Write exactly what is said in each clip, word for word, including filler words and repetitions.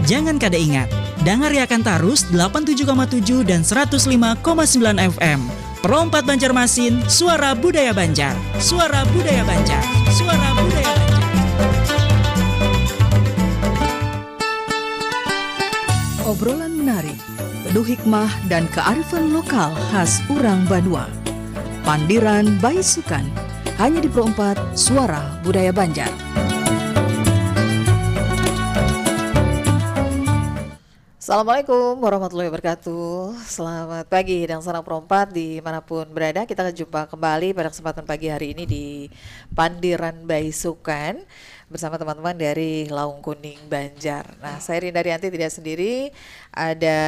Jangan kada ingat, dangariakan tarus delapan tujuh koma tujuh dan seratus lima koma sembilan F M. Pro empat Banjarmasin, suara budaya Banjar. Suara budaya Banjar. Suara budaya Banjar. Obrolan menarik, penuh hikmah dan kearifan lokal khas urang banua. Pandiran Baisukan, hanya di Pro empat, suara budaya Banjar. Assalamualaikum warahmatullahi wabarakatuh. Selamat pagi dan salam Pro empat di manapun berada. Kita jumpa kembali pada kesempatan pagi hari ini di Pandiran Baisukan bersama teman-teman dari Laung Kuning Banjar. Nah, saya Rinda Rianti tidak sendiri, ada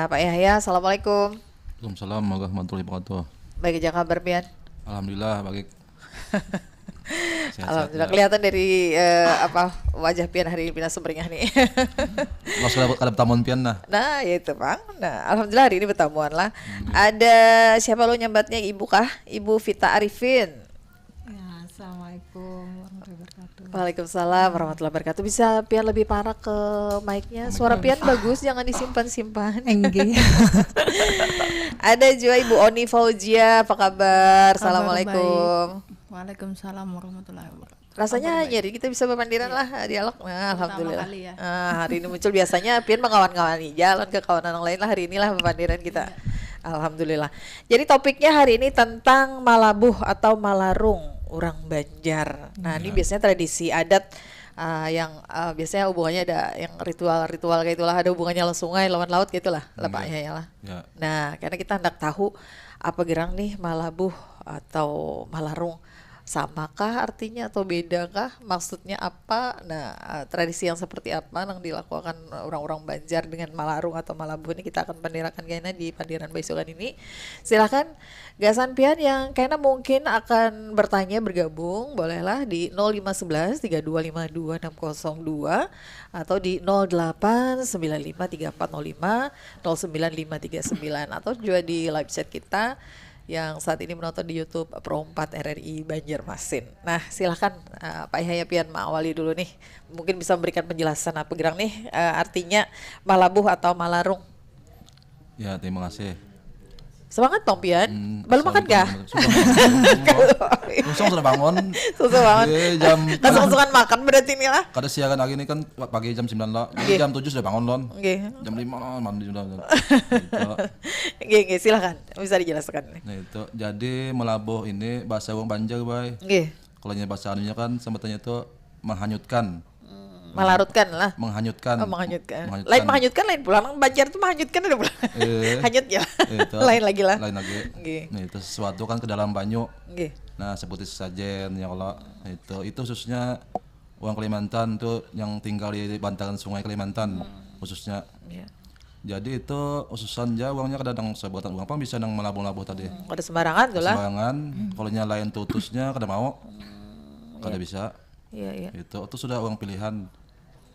Pak Yahya. Assalamualaikum. Waalaikumsalam warahmatullahi wabarakatuh. Baik, aja kabar pian? Alhamdulillah, baik. Sehat-sehat. Alhamdulillah, ya. Kelihatan dari, eh, apa, wajah pian hari ini pina sumringah nih. Mas kada, kada betamuan pian nah. Nah, ya itu, Bang. Nah, alhamdulillah hari ini betamuan lah. Hmm. Ada siapa lo nyambatnya, Ibu kah? Ibu Vita Arifin. Ya, assalamualaikum warahmatullahi wabarakatuh. Waalaikumsalam warahmatullahi wabarakatuh. Bisa pian lebih parak ke mic-nya? Suara pian bagus, jangan disimpan-simpan. Enggih. Ada juga Ibu Oni Fauzia, apa kabar? Kabar baik. Assalamualaikum. Waalaikumsalam warahmatullahi wabarakatuh. Rasanya kabar baik. Jadi kita bisa berpandiran, iya, lah, dialog. Nah, pertama alhamdulillah kali ya. Ah, hari ini muncul, biasanya pian mengawan-ngawani jalan ke kawanan yang lain lah, hari inilah berpandiran kita. Iya. Alhamdulillah. Jadi topiknya hari ini tentang malabuh atau malarung urang Banjar. Nah, ini, ya, biasanya tradisi adat, ah, yang, ah, biasanya hubungannya ada yang ritual-ritual kayak itulah, ada hubungannya lawan sungai, lawan laut gitulah, iya, lepaknya ya lah. Ya. Nah, karena kita hendak tahu apa gerang nih malabuh atau malarung, samakah artinya atau bedakah, maksudnya apa? Nah, eh, tradisi yang seperti apa nang dilakukan orang-orang Banjar dengan malarung atau malabuh ini, kita akan pandirakan kena di pandiran baisukan ini. Silahkan gasan pian yang kena mungkin akan bertanya, bergabung, bolehlah di nol lima sebelas tiga dua lima dua enam kosong dua atau di nol delapan sembilan lima tiga empat nol lima nol sembilan lima tiga sembilan atau juga di live chat kita yang saat ini menonton di YouTube Pro empat R R I Banjarmasin. Nah, silahkan, eh, Pak Yahya pian mengawali dulu nih. Mungkin bisa memberikan penjelasan apa gerang nih, eh, artinya malabuh atau malarung. Ya, terima kasih. Semangat dong, pian. Hmm, belum makan kah? Sudah bangun. Langsung sudah bangun. Susah banget. Iya, jam kasungsungan makan berarti nih lah. Kada siaran lagi nih kan, pagi jam sembilan lah. Jadi, oke, jam tujuh sudah bangun, lon. Oke. Jam lima lah mandi sudah. Gitu. Oke, oke, silakan. Bisa dijelaskan nih. Nah, itu. Jadi, melabuh ini bahasa urang Banjar, Bay. Oke. Kalau nya bahasa anunya kan, sebutannya itu menghanyutkan. Hmm, malarutkan lah. Menghanyutkan. Oh, menghanyutkan. Menghanyutkan. Lain menghanyutkan, lain pulang. Nang Banjar tuh menghanyutkan ada pulang. Eh. Hanyut ya lah. Eh, itu. Lain lagi lah. Lain lagi. Oke. Nah, itu sesuatu kan ke dalam banyu. Oke. Nah, seperti sesajen, ya Allah. Itu, itu khususnya orang Kalimantan tuh yang tinggal di bantaran Sungai Kalimantan, hmm, khususnya. Iya. Jadi itu khususan ja, orangnya kada nang sebagatan orang pang bisa nang melabuh-labuh tadi. Hmm, kada sembarangan tuh lah. Sembarangan, hmm, kalau nya lain tutusnya kada mau. Hmm, kada, iya, bisa. Iya, iya. Itu, itu sudah orang pilihan.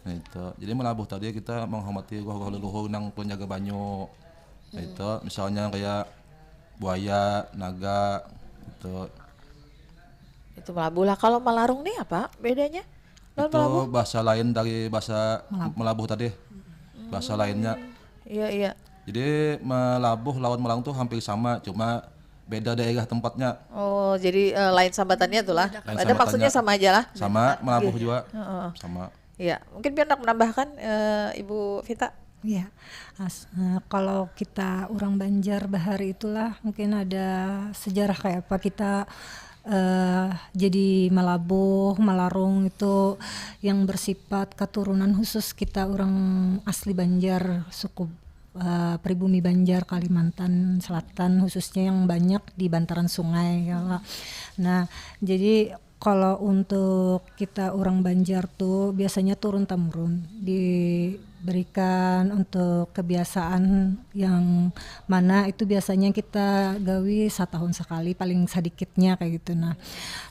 Nah, itu. Jadi melabuh tadi kita menghormati roh-roh leluhur nang penjaga banyu. Nah, hmm, itu misalnya kayak buaya, naga, itu. Itu melabuh lah. Kalau malarung nih apa bedanya? Lawan itu melabuh? Bahasa lain dari bahasa melabuh, melabuh tadi. Hmm. Bahasa lainnya. Iya, iya. Jadi melabuh lawan malarung tuh hampir sama, cuma beda daerah tempatnya. Oh, jadi, eh, lain sambatannya tuh lah. Lain sambatannya. Ada maksudnya sama aja lah. Sama, melabuh juga. Heeh. Sama. Iya, mungkin pian nak menambahkan, eh, Ibu Vita? Iya. As-, eh, kalau kita orang Banjar bahari itulah mungkin ada sejarah kayak apa kita, eh, jadi malabuh, malarung itu yang bersifat keturunan khusus kita orang asli Banjar, suku, eh, pribumi Banjar, Kalimantan Selatan, khususnya yang banyak di bantaran sungai, ya. Nah, jadi kalau untuk kita orang Banjar tuh biasanya turun temurun diberikan untuk kebiasaan yang mana itu biasanya kita gawi satahun sekali paling sedikitnya kayak gitu. Nah,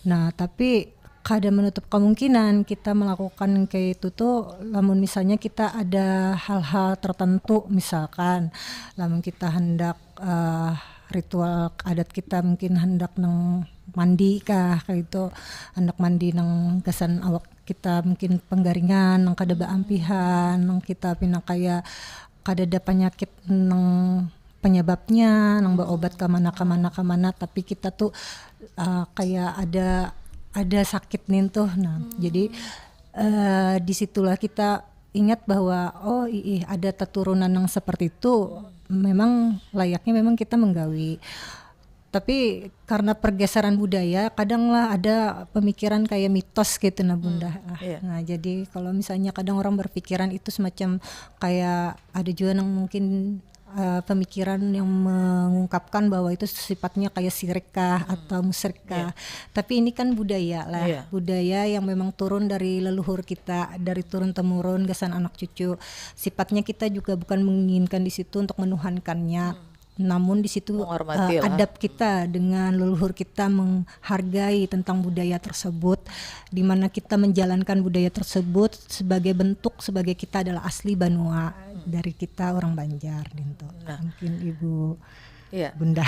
nah, tapi kada menutup kemungkinan kita melakukan kayak itu tuh lamun misalnya kita ada hal-hal tertentu, misalkan lamun kita hendak, eh, ritual adat kita mungkin hendak nang mandi kah, kayak itu, hendak mandi nang gasan awak kita mungkin penggaringan, nang kada baampihan, nang kita pina kaya kada ada penyakit nang penyebabnya, nang berobat ke mana, ke mana, ke mana, tapi kita tuh uh, kayak ada ada sakit nih tuh. Nah, hmm. Jadi uh, di situlah kita ingat bahwa oh iya ada keturunan yang seperti itu, memang layaknya memang kita menggawi. Tapi karena pergeseran budaya, kadanglah ada pemikiran kayak mitos gitu nah bunda. Hmm, nah, iya. Nah, jadi kalau misalnya kadang orang berpikiran itu semacam kayak ada juga yang mungkin uh, pemikiran yang mengungkapkan bahwa itu sifatnya kayak sirik kah hmm. atau musyrik kah. Yeah. Tapi ini kan budaya lah, yeah. Budaya yang memang turun dari leluhur kita, dari turun temurun gasan anak cucu. Sifatnya kita juga bukan menginginkan di situ untuk menuhankannya. Hmm. Namun di situ uh, adab kita dengan leluhur kita menghargai tentang budaya tersebut, di mana kita menjalankan budaya tersebut sebagai bentuk sebagai kita adalah asli banua dari kita orang Banjar gitu. Nah. Mungkin Ibu ya. Bunda.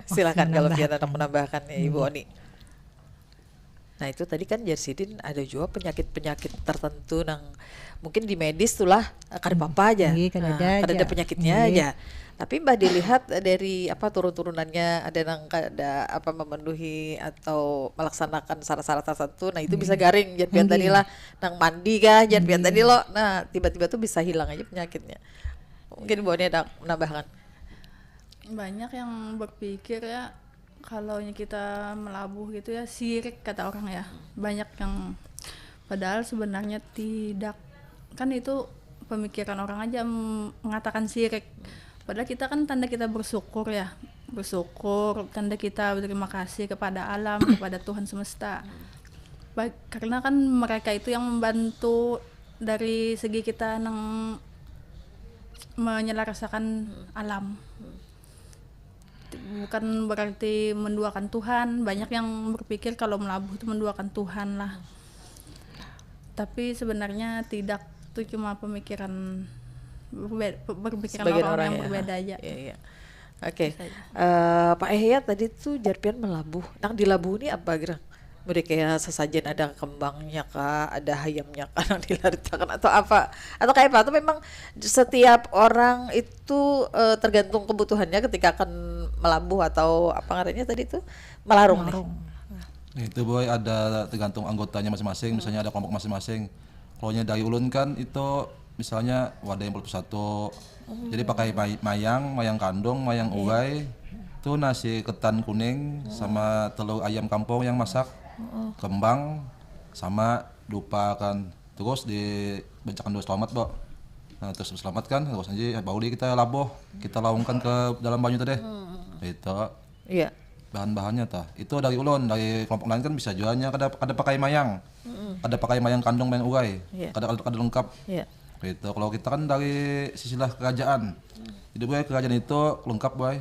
Silakan kalau ada menambahkan ya Ibu Oni. Nah itu tadi kan jar sidin ada juga penyakit-penyakit tertentu nang mungkin di medis tuh lah kada apa-apa aja. Iya, kada ada, nah, kada ada penyakitnya iya. Aja. Tapi bah dilihat dari apa turun-turunannya ada nang kada apa memenuhi atau melaksanakan syarat-syarat tertentu, nah itu iya. Bisa garing jar pian iya. Tadi lah nang mandi kah jar pian iya. Tadi lo, nah tiba-tiba tuh bisa hilang aja penyakitnya. Mungkin Bu Oni ada menambahkan. Banyak yang berpikir ya kalau kita melabuh gitu ya sirik kata orang ya banyak yang padahal sebenarnya tidak kan itu pemikiran orang aja mengatakan sirik padahal kita kan tanda kita bersyukur ya bersyukur tanda kita berterima kasih kepada alam kepada Tuhan semesta karena kan mereka itu yang membantu dari segi kita nang menyelarasakan alam bukan berarti menduakan Tuhan. Banyak yang berpikir kalau melabuh itu menduakan Tuhan lah. Tapi sebenarnya tidak, itu cuma pemikiran berpemikiran orang, orang yang ya. Berbeda aja. Iya, iya. Oke. Okay. Uh, eh, Pak Ehya tadi tuh jarpian melabuh. Nang di labuh ini apa gerang? Mereka ya sesajen ada kembangnya kah, ada hayamnya kah yang dilaritakan atau apa? Atau kayak apa? Atau memang setiap orang itu uh, tergantung kebutuhannya ketika akan melabuh atau apa ngarannya tadi itu melarung, melarung. Nih. Nah, itu boy ada tergantung anggotanya masing-masing, misalnya ada kelompok masing-masing. Kalau dari ulun kan itu misalnya wadah yang satu. Jadi pakai mayang, mayang kandung, mayang iya. Ugai. Itu nasi ketan kuning sama telur ayam kampung yang masak. Kembang sama dupa kan. Terus dibacakan doa selamat, Bo. Nah, terus selamat kan, terus aja baru kita labuh, kita laungkan ke dalam banyu tadi. Itu. Iya. Bahan-bahannya tah. Itu dari ulun, dari kelompok lain kan bisa jualnya kada kada pakai mayang. Mm-mm. Kada pakai mayang kandung mayang urai. Iya. Kada kada lengkap. Iya. Gitu. Kalau kita kan dari sisilah kerajaan. Jadi boy kerajaan itu lengkap boy.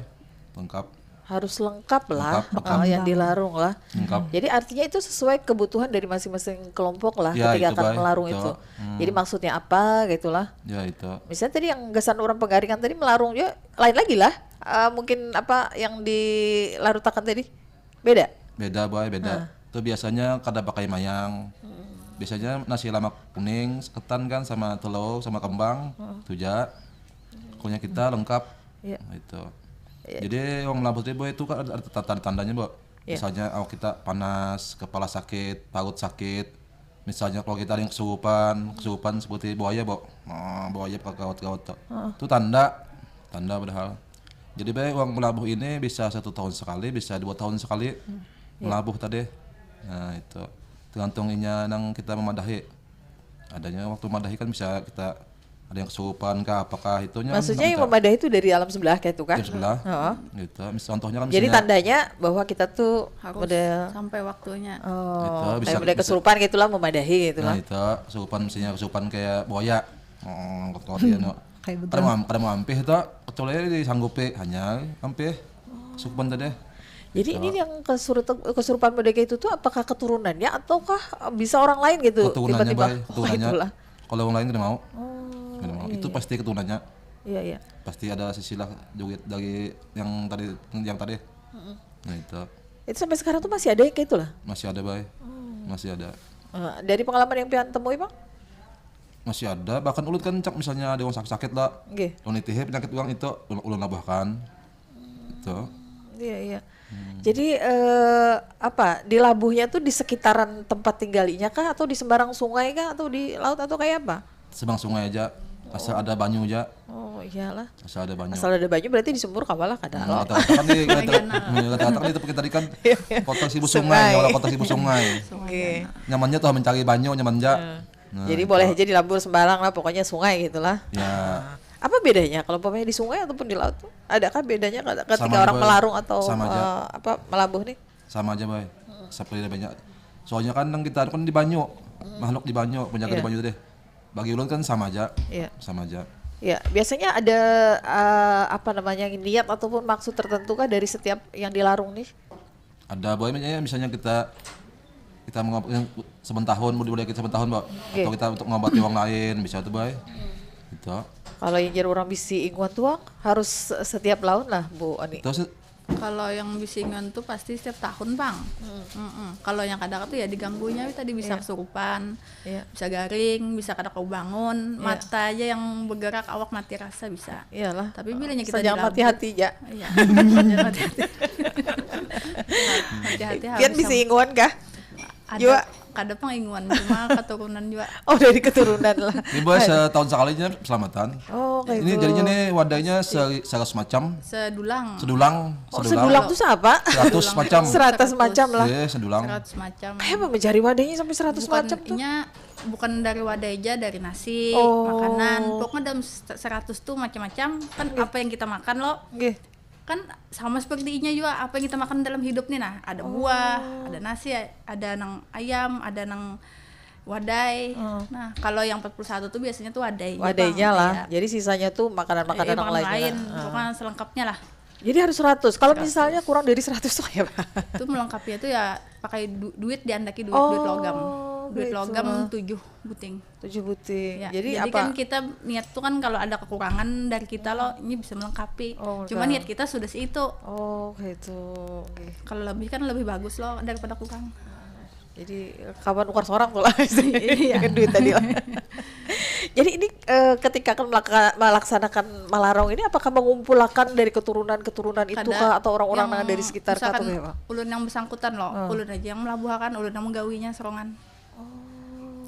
Lengkap. Harus lengkap lah lengkap, lengkap. Uh, yang dilarung lah. Lengkap. Jadi artinya itu sesuai kebutuhan dari masing-masing kelompok lah ya, ketika itu, akan boy. Melarung itu. Hmm. Jadi maksudnya apa gitulah. Ya itu. Misalnya tadi yang gasan orang Pengaringan tadi melarung juga lain lagi lah. Uh, mungkin apa yang dilarutakan tadi beda? Beda boy, beda. Nah. Itu biasanya kada pakai mayang. Hmm. Biasanya nasi lamak kuning, seketan kan sama telur sama kembang, hmm. Tuja. Pokoknya kita lengkap. Iya. Gitu. Iya. Jadi wong melabuh tadi boy itu kan ada tanda-tandanya, Bo. Iya. Misalnya awak kita panas, kepala sakit, perut sakit, misalnya kalau kita ada yang kesurupan, kesurupan seperti buaya, Bo. Nah, buaya pakai gawat-gawat tuh. Uh-uh. Itu tanda, tanda padahal. Jadi baik uang melabuh ini bisa satu tahun sekali, bisa dua tahun sekali hmm. Melabuh tadi. Nah, itu. Tergantung inya nang kita memadahi. Adanya waktu madahi kan bisa kita ada yang kesurupan kah apakah itunya maksudnya yang memadahi itu dari alam sebelah kayak itu kan alam sebelah oh. Gitu mis contohnya kan jadi tandanya bahwa kita tuh harus model, sampai waktunya oh gitu, bisa, model kesurupan gitulah memadahi gitulah nah, itu kesurupan misalnya kesurupan kayak buaya oh, kalau dia no. Kayak begitu. Kada mau kada mau ampih itu kecuali disanggupi hanya ampih kesurupan tadi jadi gitu. Ini yang kesurupan kesurupan model kayak itu tuh apakah keturunannya ataukah bisa orang lain gitu keturunannya tiba-tiba. Baik, keturunannya. Oh, kalau orang lain tidak mau oh, tidak mau iya, itu iya. Pasti keturunannya iya iya pasti ada sisilah joget dari yang tadi yang tadi mm-hmm. Nah itu itu sampai sekarang tuh masih ada yang kayak itulah masih ada bay oh. Masih ada Eh, dari pengalaman yang pian temui, Bang? Masih ada, bahkan ulun kan cak misalnya ada orang sakit-sakit lah, Nggih. Ulun nitihi penyakit orang itu, ulun, ulun labuhkan. Itu. Iya, iya. Jadi eh, apa, di labuhnya tuh di sekitaran tempat tinggalinya kah, atau di sembarang sungai kah, atau di laut, atau kayak apa? Sembarang sungai aja, asal ada banyu aja. Oh iyalah. Asal ada banyu. Asal ada banyu berarti di sumur kawa lah, kada lo. Rata-rata kan di rata-rata kan di tepi tadi kan kota Sibu sungai, orang kota Sibu sungai. Oke. Nyamannya tuh mencari banyu, nyaman aja. Nah, Jadi boleh aja di labur sembarang lah, pokoknya sungai gitulah. Ya. Apa bedanya kalau umpamanya di sungai ataupun di laut tuh? Adakah bedanya ketika Sama aja, orang Boy. Melarung atau Sama aja. Eh, apa, melabuh nih? Sama aja, Boy. Seperti banyak. Soalnya kan nang kita kan di banyu, makhluk di banyu, penjaga di Iya. Banyu deh. Bagi ulun kan sama aja. Iya. Sama aja. Ya, biasanya ada eh, apa namanya, niat ataupun maksud tertentu kah dari setiap yang dilarung nih? Ada, Boy, misalnya, misalnya kita kita mengobati yang sementahun, mau dibolehkan sementahun, Boy. Oke. Atau kita untuk mengobati orang lain, bisa tuh, Boy. Gitu. Kalau yang jadi orang bisi inguan tuang harus setiap laun lah, Bu Ani. Terus Kalau yang bisi inguan tuh pasti setiap tahun, Bang. Mm-mm. Kalau yang kada tuh ya diganggunya tadi bisa Iya. Kesurupan, Iya. Bisa garing, bisa kada kawa bangun, Iya. Mata aja yang bergerak, awak mati rasa bisa. Iyalah. Tapi bilanya kita Saja dilabuh. Mati hati aja. Iya. Jangan hati-hati. Hati-hati Pian habis bisi sama- inguan kah? Ada, Jua. Kada penginguan, cuma keturunan juga. Oh, dari keturunan lah. Ini, Boy, setahun sekalinya selamatan. Oh, kayak Ini itu. Jadinya nih wadahnya se- seratus macam. Sedulang. Sedulang, Oh, sedulang tuh siapa? Seratus macam. Seratus macam lah. Iya, sedulang. Seratus macam. Kayak apa mencari wadahnya sampai seratus Bukan, macam tuh? Inya bukan dari wadah aja, dari nasi, Oh. Makanan, pokoknya dalam se- seratus tuh macam-macam. Kan apa yang kita makan lo, Nggih. Kan sama seperti inya juga, apa yang kita makan dalam hidup nih, nah, ada buah, ada nasi, ada nang ayam, ada nang wadai. Nah, kalau yang empat puluh satu tuh biasanya tuh wadai. Wadainya lah. Iya. Jadi sisanya tuh makanan-makanan Eh, yang makanan lainnya. lain, Ah. pokoknya selengkapnya lah. Jadi harus seratus. Kalau misalnya kurang dari seratus tuh kayak apa? Itu melengkapinya tuh ya pakai du- duit, diandaki duit, Oh, duit logam. Duit gitu. Logam tujuh buting. Tujuh buting. Ya, Jadi, jadi apa? Kan kita niat tuh kan kalau ada kekurangan dari kita lo, ini bisa melengkapi. Oh, Cuma betul. Niat kita sudah seitu. Oh, gitu. Oke. Kalau lebih kan lebih bagus lo daripada kurang. Jadi kawan ukar seorang tuh lah. Iya. Dengan duit tadi lah. Jadi ini eh, ketika akan melaka- melaksanakan malarong ini, apakah mengumpulakan dari keturunan-keturunan itu Kada kah, atau orang-orang yang nang dari sekitar kah, atau misalkan kayak apa? Ulun yang bersangkutan lo, ulun aja yang melabuhakan, ulun yang menggawinya serongan.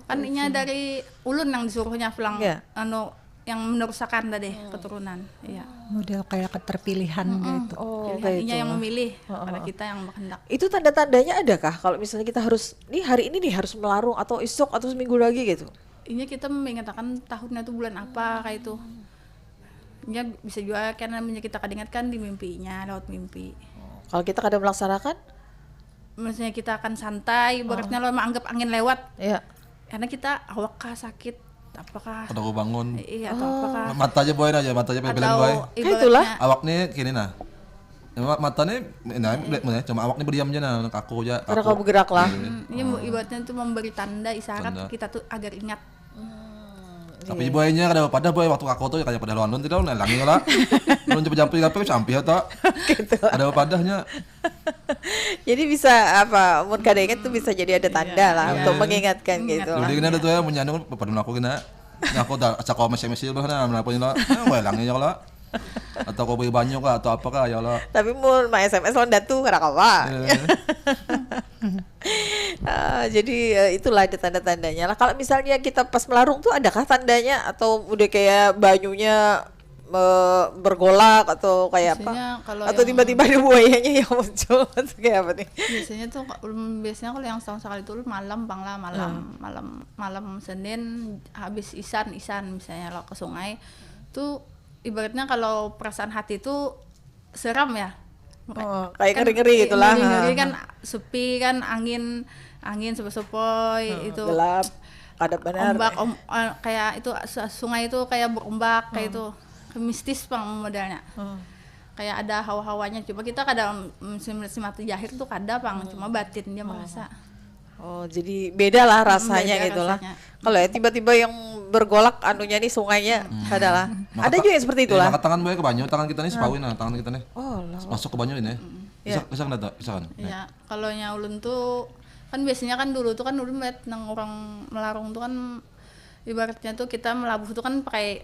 Kan inya dari ulun yang disuruhnya pulang, Iya. Anu, yang menerusakan tadi keturunan. Iya. Model kayak keterpilihan gitu. Oh, Pilihan kayak inya itu. Yang memilih, pada kita yang berkehendak. Itu tanda-tandanya ada kah kalau misalnya kita harus, nih, hari ini nih harus melarung, atau isuk, atau seminggu lagi gitu? Inya kita mengatakan tahunnya tuh bulan apa kayak itu. Inya bisa juga kan namanya kita kadingat kan di mimpinya, lewat mimpi. Kalau kita kada melaksanakan? Maksudnya kita akan santai, ibaratnya lo menganggap angin lewat. Ya. Karena kita awak kah sakit, apakah Kada mau bangun. Iya, atau apakah Mata aja, Boy, aja, mata aja pilihan, atau Boy. Kayak itulah. Ibaratnya Awak nih gini, nah. Cuma mata nih, nah, cuma awak nih berdiam aja, nah, kaku aja. Karena kau bergerak lah. Hmm, ini mau ibaratnya tuh memberi tanda isyarat Tanda. Kita tuh agar ingat. Tapi, Boy, nya kada apa-apa, Boy, waktu kaku tuh ya kayak pada lawan tidak, nah, langi lah. Belum coba jampi apa sampai atau ada apa padahnya. Jadi bisa apa? Mun kada ingat tuh bisa jadi ada tanda lah Iya. untuk mengingatkan Mengingat. gitu. Jadi gini ada tuh ya, menyandung pada aku gini. Nah, aku dah acak kau masih masih bah, nah, menapa ini lah? Nah, Boy, langi ya lah. Atau kau beli banyu kah atau apa kah ya lah? Tapi mun ma S M S lawan datu kada kawa. Eh, Ah, jadi eh, itulah ada tanda-tandanya lah. Kalau misalnya kita pas melarung tuh adakah tandanya, atau udah kayak banyunya eh, bergolak atau kayak apa? Biasanya kalau Atau yang- tiba-tiba ada buayanya yang muncul atau kayak apa nih? Biasanya tuh, um, biasanya kalau yang setahun sekali tuh malam, Bang, lah, malam, malam, malam Senin habis isan, isan misalnya lo ke sungai tuh, ibaratnya kalau perasaan hati tuh seram ya. Oh, kayak Kan, ngeri-ngeri eh, gitulah. Ngeri-ngeri Ha. Kan sepi kan, angin, angin sepoi-sepoi itu. Gelap, kadap benar. Ombak, om- eh, kayak itu su- sungai itu kayak berombak kayak itu. Mistis, Bang, modelnya. Kayak ada hawa-hawanya, cuma kita kada, mm, sim- simati jahir tuh kada, Bang, cuma batin dia merasa. Oh, jadi beda lah rasanya beda gitu lah. Rasanya. Kalau ya tiba-tiba yang bergolak anunya nih, sungainya, kada lah. Maka Ada ta- juga yang seperti eh, itulah. Maka tangan, Boy, ke banyu, tangan kita nih sepawi, nah, tangan kita nih. Oh, lah. Masuk ke banyu ini. Bisa, bisa kan, Dok? Bisa kan? Ya, kalau nya ulun tuh Kan biasanya kan dulu tuh kan ulun melihat nang orang melarung tuh kan ibaratnya tuh kita melabuh tuh kan pakai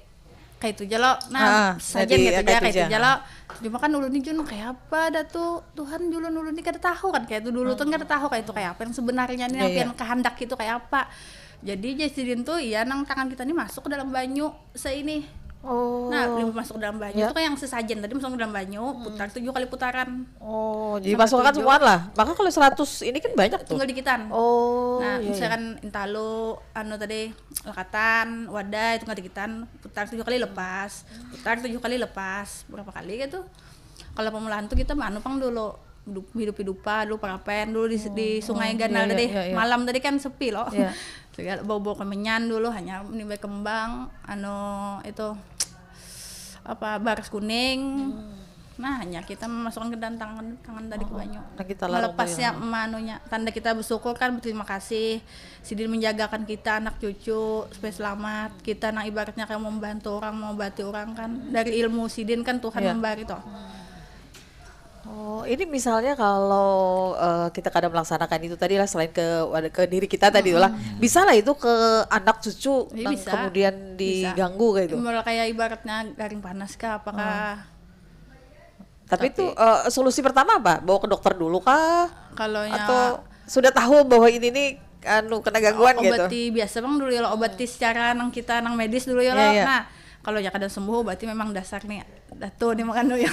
kayak itu aja lo. Nah, ah, saja gitu aja kayak itu aja lo. Cuma kan ulun ini Jun kayak apa ada tuh Tuhan julun ulun ini kada tahu kan kayak itu dulu tuh kada tahu kayak itu kayak apa yang sebenarnya nih yang pian kehendak itu kayak apa. Jadi jadi sidin tuh iya nang tangan kita ini masuk ke dalam banyu seini. Oh. Nah, masuk ke dalam banyu ya. Itu kayak yang sesajen tadi masuk ke dalam banyu, hmm. Putar tujuh kali putaran. Oh, jadi masuk kan semua lah. Maka kalau seratus ini kan banyak tuh. Tinggal dikitan. Oh. Nah, iya, misalkan iya. Intalu anu tadi lekatan, wadah itu nggak dikitan, putar tujuh kali lepas, putar tujuh kali lepas, berapa kali gitu. Kalau pemulaan tuh kita anu pang dulu hidup hidupa dulu parapen dulu di, oh, di sungai oh, ganal iya, tadi iya, iya. Malam tadi kan sepi loh iya. Segala bau-bau kemenyan dulu hanya menimba kembang anu itu apa baras kuning hmm. Nah hanya kita memasukkan ke dalam tangan tangan tadi oh, ke banyu nah, kita melepasnya manunya tanda kita bersyukur kan berterima kasih sidin menjagakan kita anak cucu supaya selamat kita nang ibaratnya kayak membantu orang mengobati orang kan dari ilmu sidin kan Tuhan iya. Memberi toh hmm. Oh, ini misalnya kalau uh, kita kadang melaksanakan itu tadi lah selain ke ke diri kita tadi lah, hmm. Bisa lah itu ke anak cucu yang bisa. Kemudian diganggu bisa. Kayak itu. Mulai kayak ibaratnya garing panas kah, apakah? Hmm. Tapi, Tapi itu uh, solusi pertama apa? Bawa ke dokter dulu kah? Kalau atau sudah tahu bahwa ini nih anu kena gangguan obati gitu. Obati biasa bang dulu ya obati secara nang kita nang medis dulu ya. Yeah, yeah. Nah, kalau ya kadang sembuh berarti memang dasar nih Datu nih makan dulu ya.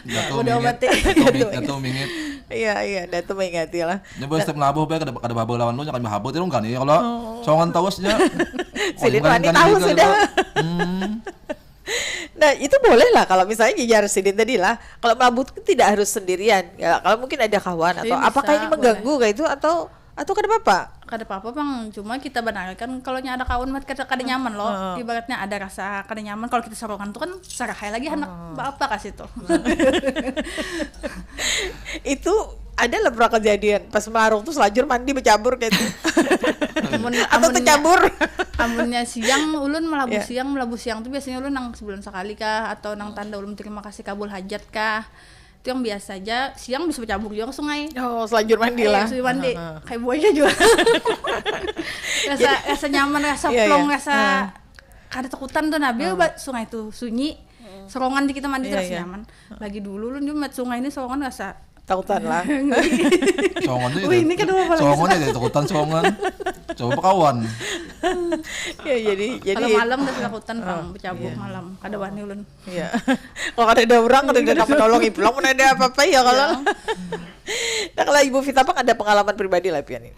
Datu Udah mingit. Mati. Datu, mingit. Datu mingit. Iya iya Datu mengingati lah. Nyoba setiap labuh bae kada kada babu lawan lu jangan bahabu tirung kan ya kalau oh. Songan tawas nya. Sidin wani tahu sudah. Hmm. Nah itu boleh lah kalau misalnya jajar sidin tadi lah kalau melabuh itu tidak harus sendirian ya kalau mungkin ada kawan atau apakah ini mengganggu kayak itu atau Atau kada papa? Kada papa pang, cuma kita banarkan kalau nya ada kawan mat kada kada nyaman loh. Uh. Ibaratnya ada rasa kada nyaman kalau kita sorongan tuh kan sarahai lagi handak uh. Apa kasih tuh. Itu ada lah pernah kejadian pas melarung tuh selajur mandi bercabur kayak itu. Amun, atau amunnya, tercabur. Amunnya siang ulun melabuh yeah. Siang melabuh siang tuh biasanya ulun nang sebulan sekali kah atau nang tanda ulun terima kasih kabul hajat kah. Itu yang biasa aja, siang bisa bercabur juga ke sungai. Oh, selajur mandi lah. Selajur mandi. Kayak buaya juga. Rasa rasa nyaman, rasa plong, rasa kada takutan tuh Nabil ba sungai tuh sunyi. Sorongan di kita mandi terus nyaman. Lagi dulu lu njumat sungai ini sorongan rasa takutan lah. Sorongan tuh. Wih, ini kan apa lagi? Sorongan ya takutan sorongan. Coba kawan. Ya jadi jadi kalau malam udah takutan pang bercabur malam. Kada wani ulun. Iya. Kalau kada ada orang, kada ada nang menolongi pulang, mana ada apa-apa ya kalau. Nah kalau Ibu Vita pang ada pengalaman pribadi lah pian ini.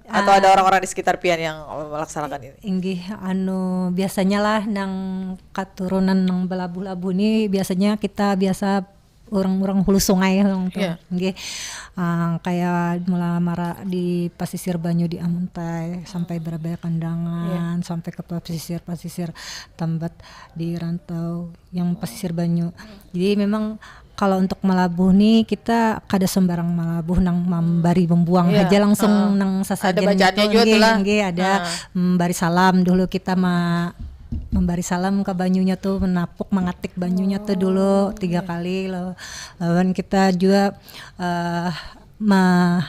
Atau ada orang-orang di sekitar pian yang melaksanakan ini? Inggih, anu biasanya lah nang katurunan nang belabuh-labuh ni biasanya kita biasa urang-urang hulu sungai urang tu. Yeah. Inggih. Uh, kayak mula mara di pasisir banyu di Amuntai sampai Berabaya Kandangan, yeah. Sampai ke pasisir-pasisir tambat di rantau yang pasisir banyu. Jadi memang kalau untuk melabuh nih kita kada sembarang melabuh nang membari membuang yeah. Aja langsung uh, nang sasajen ada bacaannya gitu, juga nggih, lah. Nggih, ada uh. Membari salam dulu kita ma membari salam ke banyunya tuh menapuk mengatik banyunya oh, tuh dulu tiga okay. Kali loh lawan kita juga uh, ma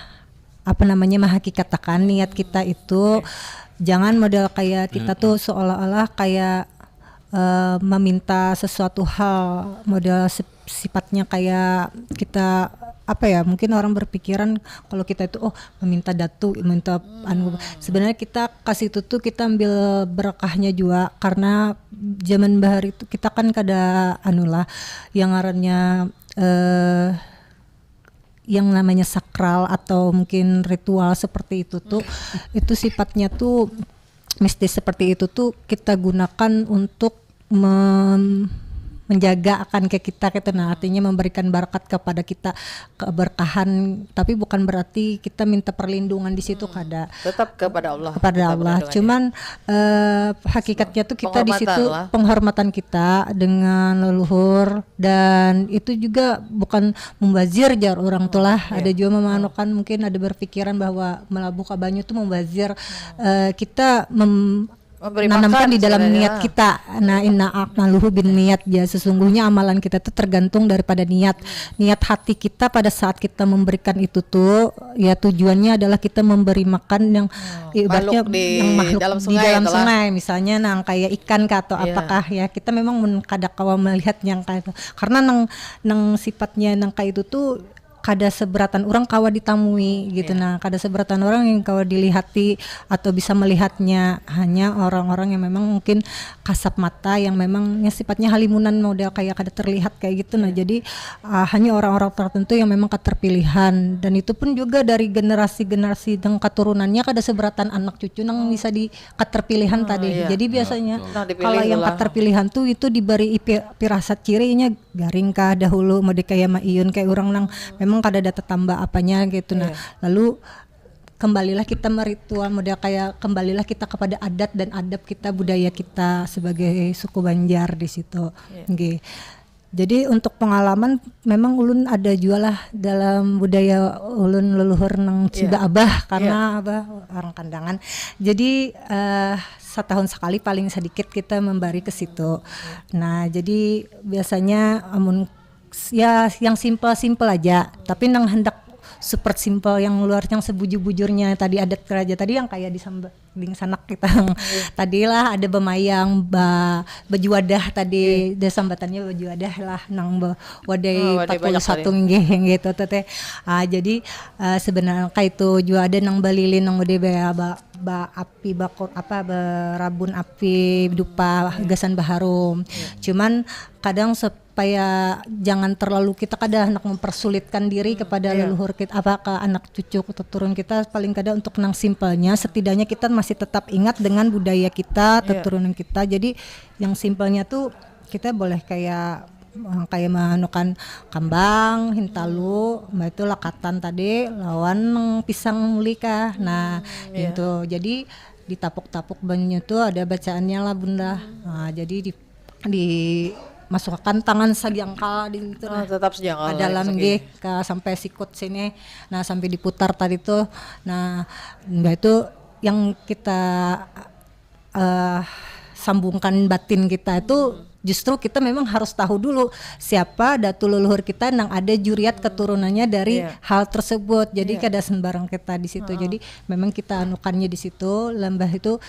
apa namanya menghakikatakan niat kita itu okay. Jangan model kayak kita hmm. Tuh seolah-olah kayak uh, meminta sesuatu hal model sifatnya kayak kita apa ya mungkin orang berpikiran kalau kita itu oh meminta datu minta hmm. Anu sebenarnya kita kasih itu tuh kita ambil berkahnya juga karena zaman bahari itu kita kan kada anulah yang ngarannya eh yang namanya sakral atau mungkin ritual seperti itu tuh itu sifatnya tuh mistis seperti itu tuh kita gunakan untuk mem- menjaga akan ke kita gitu nah artinya memberikan berkat kepada kita keberkahan tapi bukan berarti kita minta perlindungan di situ hmm. Kada tetap kepada Allah kepada tetap Allah cuman uh, hakikatnya tuh kita di situ penghormatan kita dengan leluhur dan itu juga bukan membazir jar orang tuh lah yeah. Ada juga memanukan hmm. Mungkin ada berpikiran bahwa melabuh kabanyu tuh membazir hmm. Uh, kita mem Memberi nanamkan makan di dalam sebenarnya. Niat kita. Nah, inna a'maluhu bin niat ya. Sesungguhnya amalan kita tuh tergantung daripada niat. Niat hati kita pada saat kita memberikan itu tuh ya tujuannya adalah kita memberi makan yang oh, ibaratnya makhluk di yang makhluk dalam sungai, di dalam sungai misalnya nang kayak ikan kah atau yeah. Apakah ya kita memang kada kawa melihat yang kayak itu karena nang nang sifatnya nang kayak itu tuh kada seberatan orang kawa ditamui gitu yeah. Nah kada seberatan orang yang kawa dilihati atau bisa melihatnya hanya orang-orang yang memang mungkin kasap mata yang memang yang sifatnya halimunan model kayak kada terlihat kayak gitu nah yeah. Jadi uh, hanya orang-orang tertentu yang memang keterpilihan dan itu pun juga dari generasi-generasi dan keturunannya kada seberatan anak cucu nang bisa di keterpilihan hmm, tadi iya. Jadi biasanya yeah, nah, kalau yang lah. Keterpilihan tuh itu diberi pirasat cirinya garing kah dahulu mode kayak maiyun kayak orang nang memang kada ada tetamba apanya gitu nah yeah. Lalu kembalilah kita meritual model kayak kembalilah kita kepada adat dan adab kita budaya kita sebagai suku Banjar di situ. Yeah. Nggih. Jadi untuk pengalaman memang ulun ada juga lah dalam budaya ulun leluhur nang cibak yeah. Abah karena yeah. Abah orang Kandangan. Jadi uh, setahun sekali paling sedikit kita membari ke situ. Yeah. Nah, jadi biasanya amun ya yang simple-simple aja, tapi nang hendak super simple yang luar yang sebujur-bujurnya tadi adat keraja tadi yang kayak di samba dingsanak kita tadi lah ada bemayang ba bejuadah tadi yeah. Sambatannya bejuadah lah nang be, wadai oh, empat puluh satu nggih gitu tuh teh ah, jadi uh, sebenarnya kayak itu juga ada nang balilin nang wadai ba, ba, ba api bakur apa berabun api dupa yeah. Gasan baharum yeah. Cuman kadang supaya jangan terlalu kita kada hendak mempersulitkan diri hmm, kepada yeah. Leluhur kita apa ke anak cucu keturun kita paling kada untuk nang simpelnya setidaknya kita masih tetap ingat dengan budaya kita yeah. Keturunan kita jadi yang simpelnya tuh kita boleh kayak eh, kayak menukan kambang, hintalu, mbak itu lakatan tadi lawan pisang mulika. Nah, hmm, yeah. Itu jadi ditapuk-tapuk banyu tuh ada bacaannya lah bunda. Hmm. Nah, jadi di dimasukkan tangan sajangkal di itu oh, tetap sajangkal dalam gih ke sampai sikut sini nah sampai diputar tadi tuh nah mbak itu yang kita uh, sambungkan batin kita itu justru kita memang harus tahu dulu siapa datu leluhur kita yang ada juriat keturunannya dari yeah. Hal tersebut jadi yeah. Kada sembarang kita di situ uh-huh. Jadi memang kita anukannya di situ lembah itu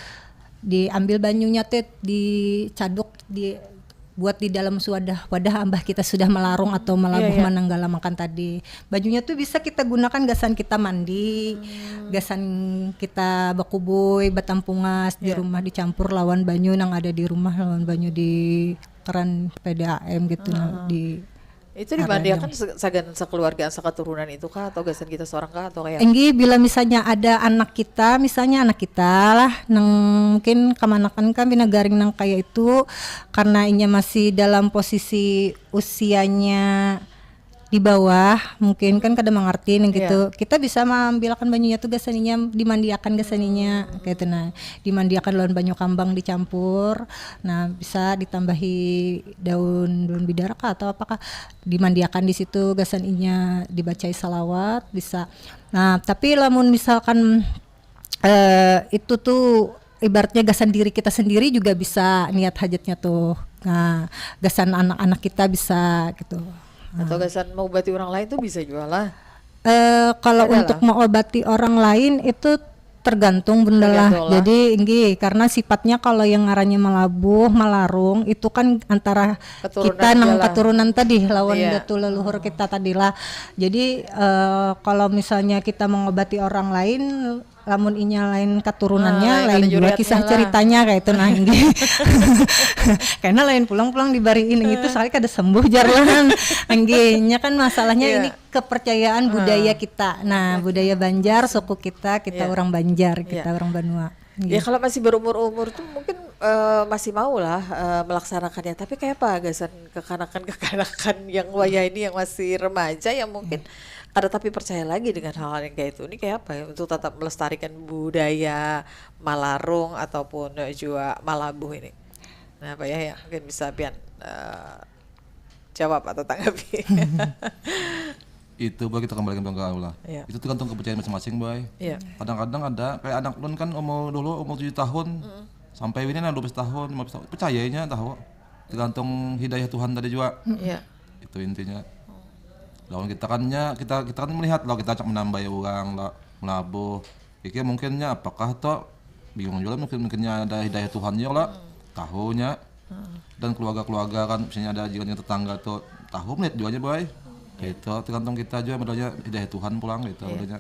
diambil banyunya tuh dicaduk di buat di dalam suadah wadah ambah kita sudah melarung atau melabuh yeah, yeah. Mananggala makan tadi banyunya tuh bisa kita gunakan gasan kita mandi hmm. Gasan kita bakubui batampungas yeah. Di rumah dicampur lawan banyu nang ada di rumah lawan banyu di keran P D A M gitu uh-huh. Di itu dimandiakan sagan sekeluargaan seketurunan itu kah atau gasan kita seorang kah atau kayak Enggi bila misalnya ada anak kita misalnya anak kita lah nang mungkin kamanakan kan bina garing nang kayak itu karena inya masih dalam posisi usianya di bawah mungkin kan kada mengerti nih gitu yeah. Kita bisa mengambilkan banyunya tuh gasaninya dimandiakan gasaninya hmm. Kayak itu nah dimandiakan lawan banyu kambang dicampur nah bisa ditambahi daun daun bidara kah atau apakah dimandiakan di situ gasan inya dibacai salawat bisa nah tapi lamun misalkan uh, itu tuh ibaratnya gasan diri kita sendiri juga bisa niat hajatnya tuh nah gasan anak-anak kita bisa gitu atau nah. Gasan mengobati orang lain tuh bisa juga lah uh, kalau Adalah. Untuk mengobati orang lain itu tergantung bunda lah. Jadi inggih karena sifatnya kalau yang ngarannya malabuh, malarung itu kan antara keturunan kita nang keturunan tadi lawan iya. Datu leluhur kita tadi lah. Jadi uh, kalau misalnya kita mengobati orang lain lamun inya lain keturunannya ah, lain juga kisah lah. Ceritanya kayak itu nah inggih. Karena lain pulang-pulang dibariin gitu sekali kada sembuh jarlan. Inggihnya kan masalahnya yeah. Ini kepercayaan uh, budaya kita. Nah, okay. Budaya Banjar, suku kita, kita yeah. Orang Banjar, kita yeah. Orang Banua. Yeah. Ya kalau masih berumur-umur tuh mungkin uh, masih mau lah uh, melaksanakannya. Tapi kayak apa gasan kekanakan-kekanakan yang wayah ini yang masih remaja yang mungkin yeah. Ada tapi percaya lagi dengan hal-hal yang kayak itu. Ini kayak apa ya untuk tetap melestarikan budaya malarung ataupun juga malabuh ini. Nah, apa ya ya mungkin bisa pian uh, jawab atau tanggapi. Itu boleh kita kembalikan ke Allah. Iya. Itu tergantung kepercayaan masing-masing, boy. Iya. Kadang-kadang ada kayak anak lun kan umur dulu umur tujuh tahun. Mm. Sampai ini nah dua belas tahun, lima belas tahun, percayanya tahu. Tergantung hidayah Tuhan tadi juga. Iya. Itu intinya. Lawan kita kan nya, kita kita kan melihat loh, kita cak menambahi orang lah, melabuh. Iki mungkinnya apakah toh, bingung juga, mungkin mungkinnya ada hidayah Tuhan juga lah. Tahunya. Dan keluarga-keluarga kan, misalnya ada juga yang tetangga tuh tahu, melihat juga aja boy. Itu tergantung kita juga, modelnya hidayah Tuhan pulang gitu, modelnya.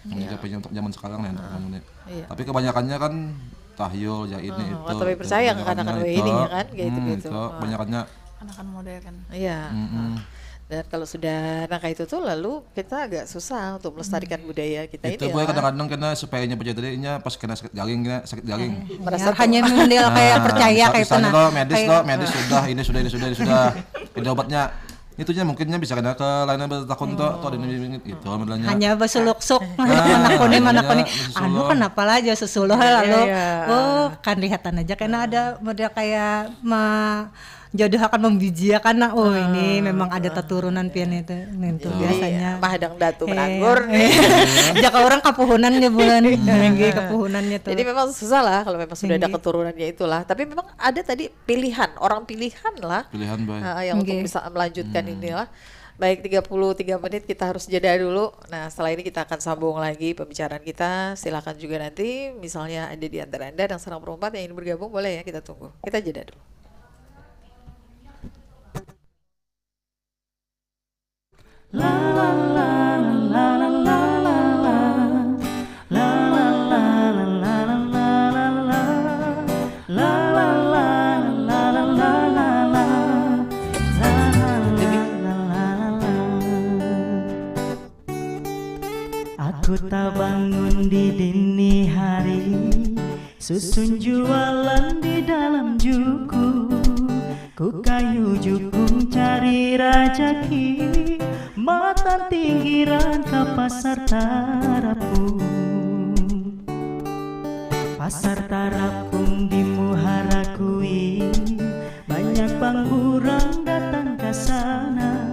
Yang Iya. Japanya untuk zaman sekarang nih, anak zaman ini. Iya. Tapi kebanyakannya kan tahyul ya, ini Hmm, itu. tapi percaya ke Kebanyakannya anak-anak itu. ini ya kan, kayak Hmm, gitu-gitu. Itu. Ah. Kebanyakannya Anakan modern. Iya. Mm-mm. Dan kalau sudah anak kayak itu tuh, lalu kita agak susah untuk melestarikan budaya kita Itu ini boy lah. Kadang-kadang kena supaya nya percaya diri, nya pas kena sakit garing, kena sakit garing. Merasa Ya, hanya model kayak Nah, percaya misal- kayak itu misalnya nah. Lo medis Kayak- lo, medis sudah, ini sudah, ini sudah, ini sudah. Ada obatnya. Itunya mungkinnya bisa kena ke lainnya bertakun tuh, tuh ada ini itu modelnya. Hanya besuluk-suk Nah, mana kone mana iya, kone besuluk. Anu kenapa lah aja sesuloh lalu iya. Oh kan lihatan aja karena ada model kayak me jodoh akan membijiakan nah oh ini memang ada keturunan pian itu nintu Jadi, biasanya mah hadang datu Eh, menanggur. Jaka orang kapuhunan ya bulan Nggih, kapuhunannya tuh Jadi memang susah lah kalau memang sudah ada Tinggi. Keturunannya itulah. Tapi memang ada tadi pilihan, orang pilihan lah. Pilihan boy. Ah, yang untuk Nggih. Bisa melanjutkan inilah. Baik, tiga puluh tiga menit kita harus jeda dulu. Nah, setelah ini kita akan sambung lagi pembicaraan kita. Silakan juga nanti misalnya ada di antara Anda yang sedang berempat yang ingin bergabung, boleh ya, kita tunggu. Kita jeda dulu. Aku tabangun di dini hari, susun jualan di dalam juku. Ku kayu jukung cari rajaki, matan tinggiran ka pasar tarapung. Pasar tarapung di muhara kui, banyak pang urang datang ka sana.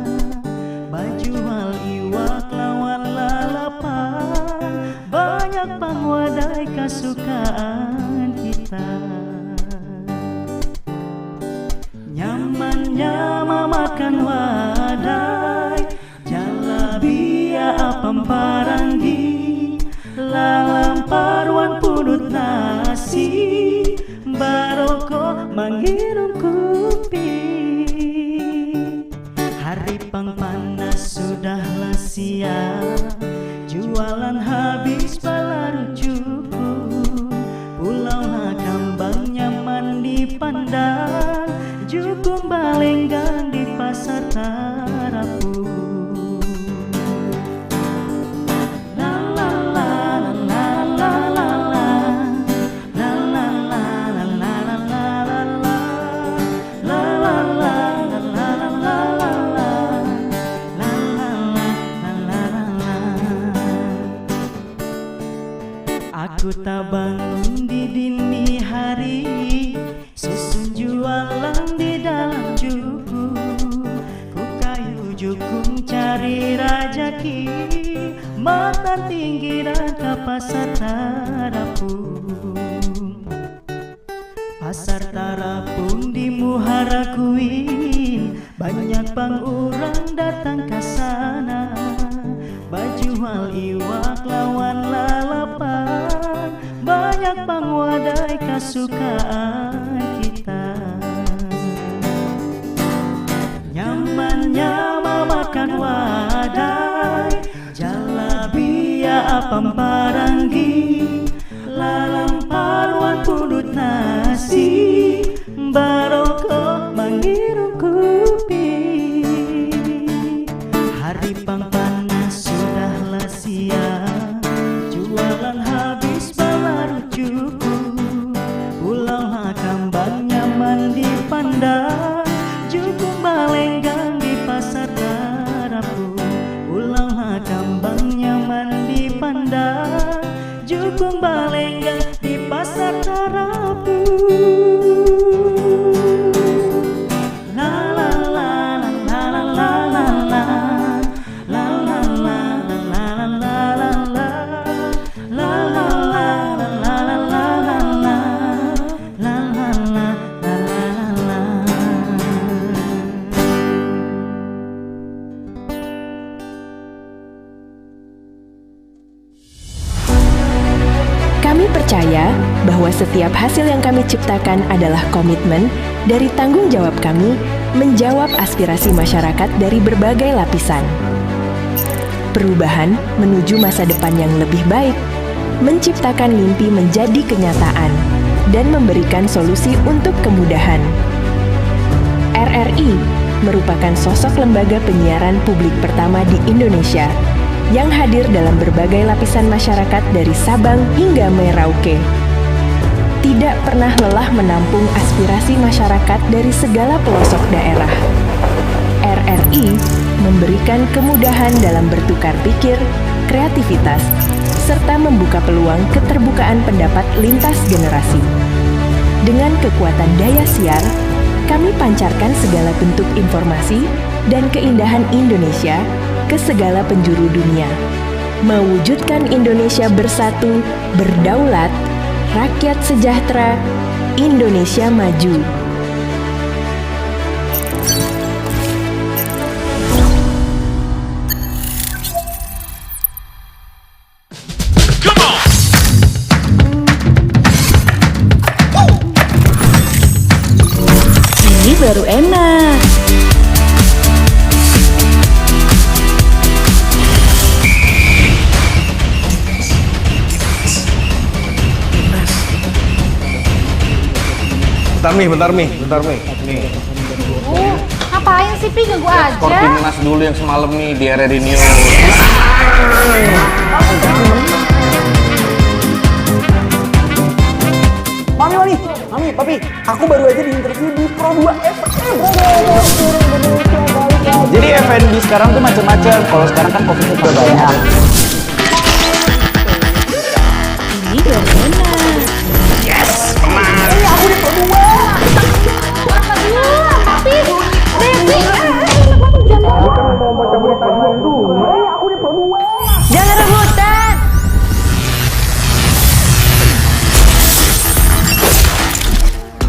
Bajual iwak lawan lalapan, banyak pang wadai kasukaan kita. Nyamannya mamakan wadai, jalabia apam paranggi, lalampar wan pudut nasi, barokok manggirum kupi. Hari pang panas sudah lah siap, jualan habis balarut jukung. Pulau Hakambang nyaman dipandang, jukung balenggang di pasar tarapung. Aku tabangun di dini hari, susun jualan di dalam juku. Ku kayu jukung cari rajaki, matan tinggiran ka pasar tarapung. Pasar tarapung di muhara kuin, banyak pang urang datang ka sana. Bajual iwak lawan lalapan, banyak pang wadai kasukaan kita. Nyamannya mamakan wadai, jalabia apam paranggi, lalampar wan pudut nasi, barokok manggirum kupi. Hari pang panas sudah lah siang, jualan habis balarut jukung. Pulau Hakambang nyaman dipandang, jukung balenggang di pasar tarapung. Pulau Hakambang nyaman dipandang, jukung balenggang di pasar tarapung. Setiap hasil yang kami ciptakan adalah komitmen dari tanggung jawab kami menjawab aspirasi masyarakat dari berbagai lapisan. Perubahan menuju masa depan yang lebih baik, menciptakan mimpi menjadi kenyataan, dan memberikan solusi untuk kemudahan. R R I merupakan sosok lembaga penyiaran publik pertama di Indonesia yang hadir dalam berbagai lapisan masyarakat dari Sabang hingga Merauke. Tidak pernah lelah menampung aspirasi masyarakat dari segala pelosok daerah. R R I memberikan kemudahan dalam bertukar pikir, kreativitas, serta membuka peluang keterbukaan pendapat lintas generasi. Dengan kekuatan daya siar, kami pancarkan segala bentuk informasi dan keindahan Indonesia ke segala penjuru dunia. Mewujudkan Indonesia bersatu, berdaulat, rakyat sejahtera, Indonesia maju. Ini baru enak. Bentar mi, bentar mi, bentar mi. Nih. Uh, ngapain sih Pi ganggu aja? Skor timnas dulu yang semalam nih di R R I News. Mami, mami, mami, papi, aku baru aja di interview di Pro dua F M. Jadi F and B sekarang tuh macam-macam. Kalau sekarang kan covid udah banyak. Ini baru enak. Iya, aku di Pro dua. Apa dulu? Tapi Devi, Jangan rebutan.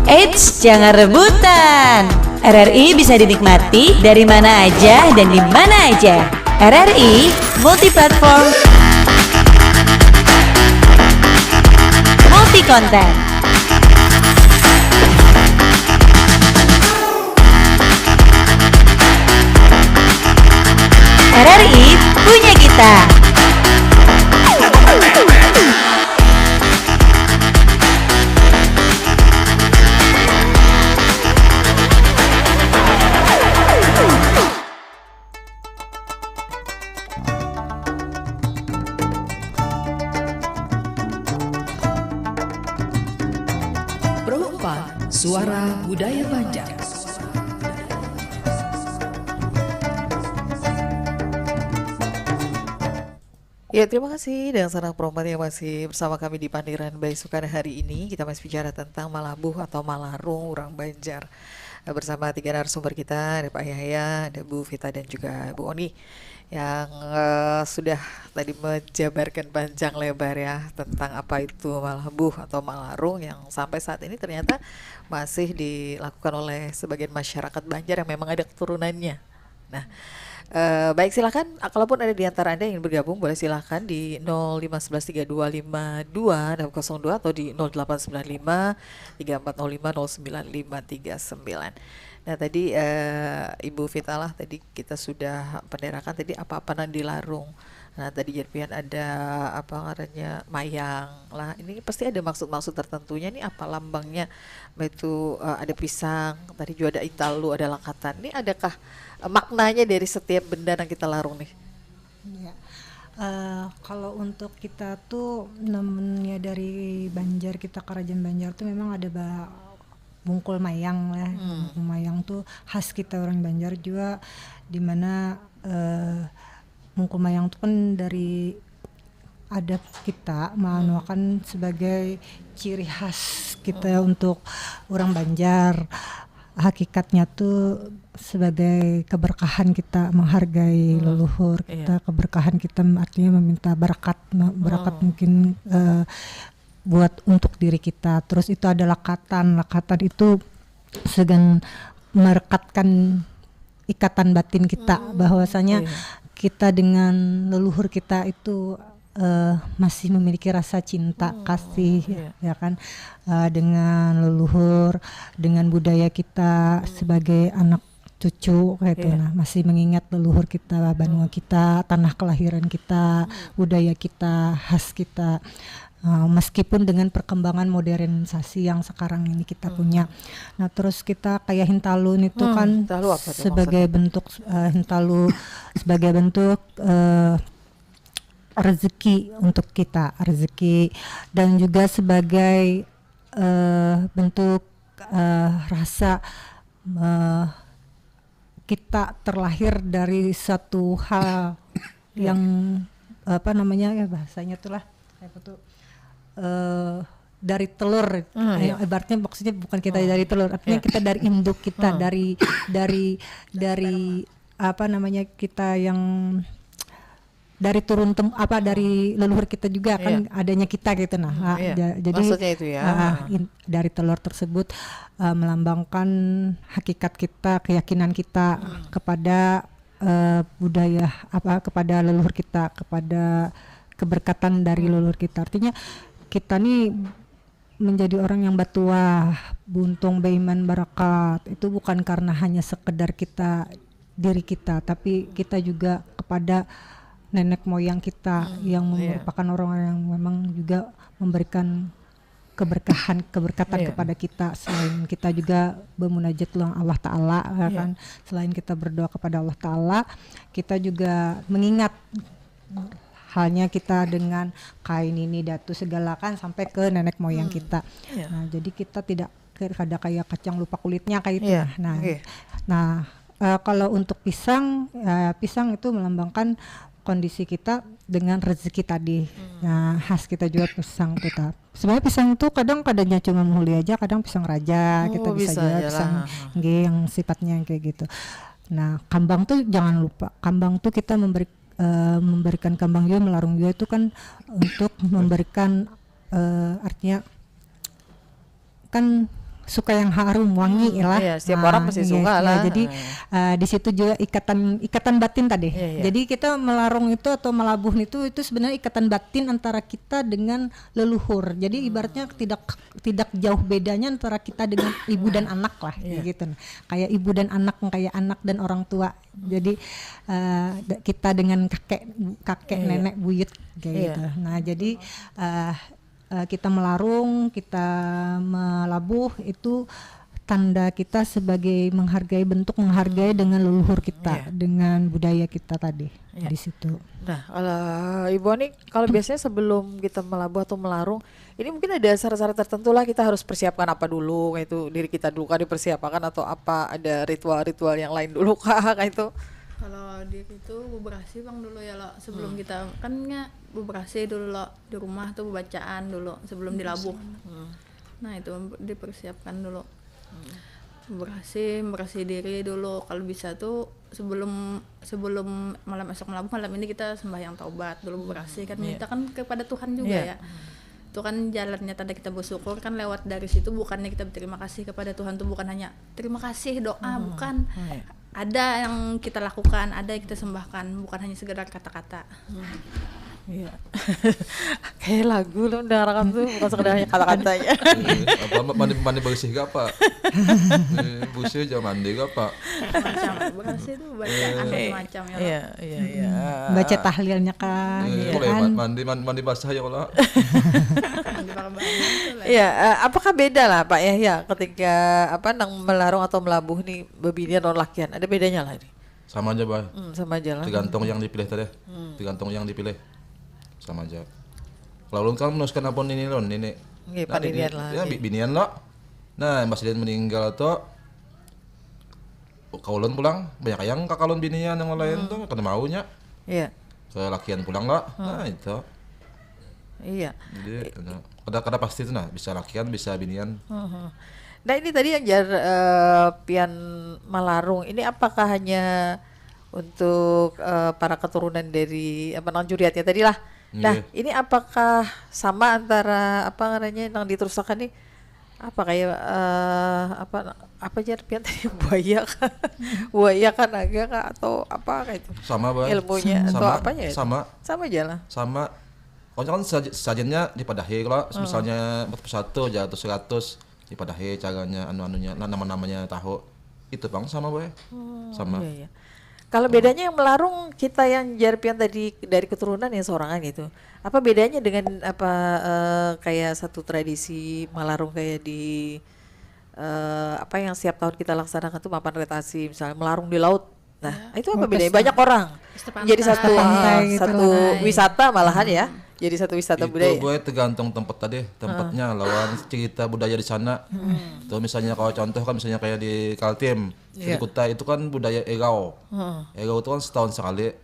Eits, jangan rebutan. R R I bisa dinikmati dari mana aja dan di mana aja. R R I multi platform, multi konten. R R I punya kita. Pro empat, Suara Budaya Banjar. Ya, terima kasih dan senang perompat yang masih bersama kami di Pandiran Baisukan hari ini. Kita masih bicara tentang malabuh atau malarung orang Banjar. Eh, bersama tiga narasumber kita, ada Pak Yahya, ada Bu Vita dan juga Bu Oni yang eh, sudah tadi menjabarkan panjang lebar ya tentang apa itu malabuh atau malarung yang sampai saat ini ternyata masih dilakukan oleh sebagian masyarakat Banjar yang memang ada keturunannya. Nah, eh, baik, silahkan, ah, kalaupun ada di antara Anda yang ingin bergabung, boleh silahkan di nol lima sebelas tiga dua lima dua enam kosong dua atau di nol delapan sembilan lima tiga empat nol lima nol sembilan lima tiga sembilan. Nah, tadi eh, Ibu Vita lah, tadi kita sudah penderakan tadi apa-apa nang dilarung. Nah, tadi jar pian ada apa ngarannya mayang lah. Ini pasti ada maksud-maksud tertentunya nih, apa lambangnya. Itu eh, ada pisang, tadi juga ada italu, ada lakatan. Ini adakah eh, maknanya dari setiap benda yang kita larung nih? Ya. Eh, kalau untuk kita tuh namanya dari Banjar, kita kerajaan Banjar tuh memang ada ba bungkul mayang lah. Hmm. Bungkul mayang tuh khas kita orang Banjar juga, dimana eh, bungkul mayang tuh kan dari adat kita, hmm, menganuakan sebagai ciri khas kita, hmm, untuk orang Banjar. Hakikatnya tuh sebagai keberkahan kita menghargai, hmm, leluhur kita, iya, keberkahan kita artinya meminta berkat, berkat, hmm, mungkin uh, buat untuk diri kita. Terus itu ada lakatan, lakatan itu segan merekatkan ikatan batin kita, hmm, bahwasanya, iya, kita dengan leluhur kita itu uh, masih memiliki rasa cinta hmm, kasih iya. Ya kan uh, dengan leluhur, dengan budaya kita hmm. Sebagai anak cucu kayak itu nah masih mengingat leluhur kita banua hmm. Kita tanah kelahiran kita hmm. Budaya kita khas kita uh, meskipun dengan perkembangan modernisasi yang sekarang ini kita hmm. Punya nah terus kita kayak hintalu itu hmm, kan sebagai bentuk uh, hintalu sebagai bentuk uh, rezeki untuk kita rezeki dan juga sebagai uh, bentuk uh, rasa uh, kita terlahir dari satu hal yang apa namanya ya bahasanya itulah apa tuh uh, dari telur hmm, ya. Ibaratnya maksudnya bukan kita hmm. Dari telur artinya ya. Kita dari induk kita hmm. Dari dari dari apa namanya kita yang dari turun tem apa dari leluhur kita juga kan iya. Adanya kita gitu nah hmm, iya. Jadi maksudnya itu ya uh, in, dari telur tersebut uh, melambangkan hakikat kita keyakinan kita hmm. Kepada uh, budaya apa kepada leluhur kita kepada keberkatan dari hmm. Leluhur kita artinya kita nih menjadi orang yang batuah buntung beriman barakat itu bukan karena hanya sekedar kita diri kita tapi kita juga kepada nenek moyang kita hmm, yang iya. Merupakan orang-orang yang memang juga memberikan keberkahan keberkatan iya. Kepada kita selain kita juga bermunajat lawan Allah Taala ya iya. Kan selain kita berdoa kepada Allah Taala kita juga mengingat halnya kita dengan kain ini datu segala kan sampai ke nenek moyang hmm. Kita yeah. Nah jadi kita tidak kada kayak kacang lupa kulitnya kayak itu yeah. Nah okay. Nah uh, kalau untuk pisang uh, pisang itu melambangkan kondisi kita dengan rezeki tadi hmm. Nah khas kita juga pisang kita sebenarnya pisang itu kadang kadangnya cuma menghuli aja kadang pisang raja oh, kita bisa, bisa juga pisang yang sifatnya yang kayak gitu nah kambang tuh jangan lupa kambang tuh kita memberi uh, memberikan kambang juga melarung juga itu kan untuk memberikan uh, artinya kan suka yang harum wangi hmm, lah. Iya, setiap nah, orang pasti iya, suka iya, lah. Jadi hmm. Uh, di situ juga ikatan ikatan batin tadi. Iya, iya. Jadi kita melarung itu atau melabuh itu itu sebenarnya ikatan batin antara kita dengan leluhur. Jadi hmm. Ibaratnya tidak tidak jauh bedanya antara kita dengan ibu dan anak lah iya. Gitu. Nah, kayak ibu dan anak kayak anak dan orang tua jadi uh, kita dengan kakek kakek iya. Nenek buyut kayak iya. Gitu nah jadi uh, uh, kita melarung kita melabuh itu tanda kita sebagai menghargai bentuk menghargai hmm. Dengan leluhur kita iya. Dengan budaya kita tadi iya. Di situ. Nah, kalau Ibu Ani, kalau biasanya sebelum kita melabuh atau melarung, ini mungkin ada syarat-syarat tertentu lah kita harus persiapkan apa dulu, kayak itu diri kita dulu kah dipersiapkan atau apa ada ritual-ritual yang lain dulu kah kayak itu? Kalau diri itu beberasi bang dulu ya lo sebelum hmm. Kita kan nggak beberasi dulu lo di rumah tuh bacaan dulu sebelum dilabuh. Hmm. Nah itu dipersiapkan dulu. Hmm. Beberasi, beberasi diri dulu kalau bisa tuh sebelum sebelum malam esok melabuh malam ini kita sembahyang taubat dulu beberasi kan yeah. Minta kan kepada Tuhan juga yeah. Ya itu kan jalannya tanda kita bersyukur kan lewat dari situ bukannya kita berterima kasih kepada Tuhan tuh bukan hanya terima kasih doa hmm. Bukan oh, yeah. Ada yang kita lakukan ada yang kita sembahkan bukan hanya sekedar kata-kata hmm. Iya. Kayak lagu lo mendengarkan tuh bukan sekedar hanya kata-katanya. Iya, apa mandi mandi bersih gak pak? Bersih aja mandi gak pak? Macam bersih tuh bacaan eh, macam ya. Iya iya iya. Baca tahlilnya kan. Iya, iya kan? Mandi mandi mandi basah ya kalau. Iya, eh, apakah beda lah Pak Yahya ketika apa nang melarung atau melabuh nih bebinian lawan lakian? Ada bedanya lah ini. Sama aja bah. Hmm, sama aja lah. Tergantung yang dipilih tadi. Hmm. Tergantung yang dipilih. Sama aja. Kalau ulun kan meneruskan apa nini lon nini. Nggih, nah, paninian lah. Ya, binian lo. Nah, Mas Dian meninggal tuh kaulun pulang banyak yang kakalun binian yang lain hmm. Tuh kada maunya. Iya. Ke lakian pulang lo. Hmm. Nah, itu. Iya. Jadi, kada kada pasti itu nah, bisa lakian, bisa binian. Hmm. Nah, ini tadi yang jar uh, pian malarung. Ini apakah hanya untuk uh, para keturunan dari apa nang juriatnya tadi lah. Nah, yeah. Ini apakah sama antara apa ngarannya nang diterusakan nih? Apa kayak uh, apa apa aja pian tadi buaya kah? Buaya kah naga kah atau apa kayak itu? Sama bah. Ilmunya sama, atau apanya itu? Sama. Sama aja lah. Sama Pokoknya kan saj- sajennya dipadahi kalau misalnya empat puluh satu aja atau seratus, dipadahi caranya, anu-anunya, na- nama-namanya tahu. Itu pang sama, boy. Sama. Iya, iya. Kalau bedanya yang melarung kita yang jarpian tadi dari keturunan yang seorangan gitu. Apa bedanya dengan apa eh, kayak satu tradisi melarung kayak di eh, apa yang setiap tahun kita laksanakan tuh mapan retasi misalnya melarung di laut. Nah, itu apa bedanya? Banyak orang jadi satu Pantai ah, gitu satu lah. Wisata malahan ya. Jadi satu wisata Itu, budaya. boy, tergantung tempat tadi, tempatnya lawan cerita budaya di sana. Tuh misalnya kalau contoh kan misalnya kayak di Kaltim, di Kuta itu kan budaya Egau. Egau itu kan setahun sekali.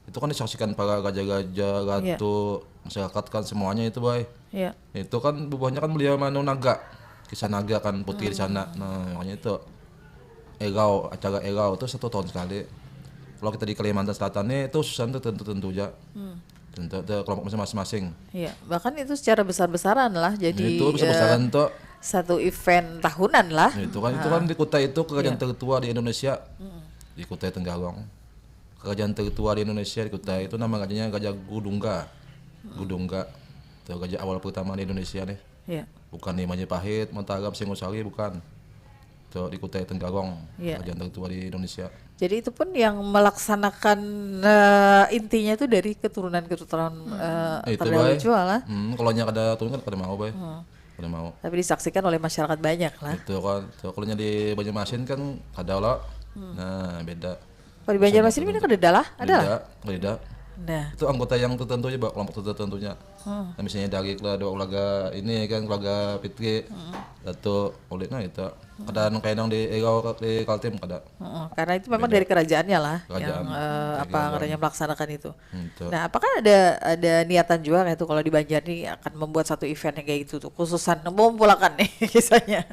Itu kan disaksikan para raja-raja, ratu, masyarakat kan semuanya itu, boy. Iya. Itu kan bubuhannya kan beliau manu naga. Kisah naga kan putih di sana. Nah, makanya itu Egau, acara Egau itu satu tahun sekali. Kalau kita di Kalimantan Selatan nih itu susah tuh tentu-tentu aja. Tentu itu kelompok masing-masing. Iya, bahkan itu secara besar-besaran lah. Jadi Itu besar-besaran eh, tuh. Satu event tahunan lah. Itu kan itu kan di Kuta itu kerajaan tertua di Indonesia. Di Kuta Tenggarong. Kerajaan tertua di Indonesia di Kuta itu nama rajanya Raja Gudungga. Gudungga. Itu raja awal pertama di Indonesia nih. Iya. Bukan di Majapahit, Mataram, Singosari, bukan. Itu di Kuta Tenggarong. Iya. Kerajaan tertua di Indonesia. Jadi itu pun yang melaksanakan eh, intinya itu dari keturunan-keturunan eh, Itu, terdahulu boy. juga lah. Hmm, kalau nya kada turun kan kada mau, boy. Kada mau. Tapi disaksikan oleh masyarakat banyak lah. Itu kan. Tuh, kalau nya di Banjarmasin kan kada lah. Nah, beda. Kalau di Banjarmasin ini kada ada lah, ada lah. Beda, beda. Nah, Itu anggota yang tertentu aja, Mbak, kelompok tertentunya. Nah, misalnya dari keluarga, keluarga ini kan, keluarga Fitri, Datuk, Ulitna itu. Kada nang kayak nang di Egau di Kaltim kada. heeh, karena itu memang dari kerajaannya lah Kerajaan. yang eh, apa namanya melaksanakan itu. Itu. Nah, apakah ada ada niatan juga kayak itu kalau di Banjar nih akan membuat satu event yang kayak gitu tuh, khususan mengumpulakan nih kisahnya,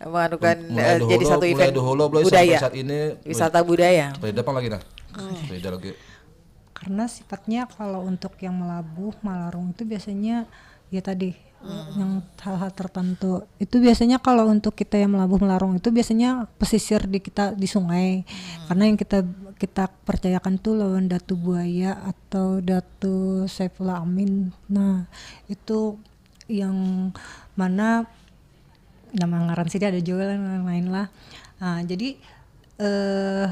menganukan Mulai eh, jadi dahulu, satu mulai event dahulu, mulai budaya, sampai saat ini, wisata budaya. Beda apa lagi nah? Beda lagi. Karena sifatnya kalau untuk yang melabuh, malarung itu biasanya ya tadi yang hal-hal tertentu. Itu biasanya kalau untuk kita yang melabuh, malarung itu biasanya pesisir di kita di sungai. Karena yang kita kita percayakan tuh lawan Datu Buaya atau Datu Saifullah Amin. Nah, itu yang mana nama ngaran sih ada juga lah yang lain lah. Nah, jadi eh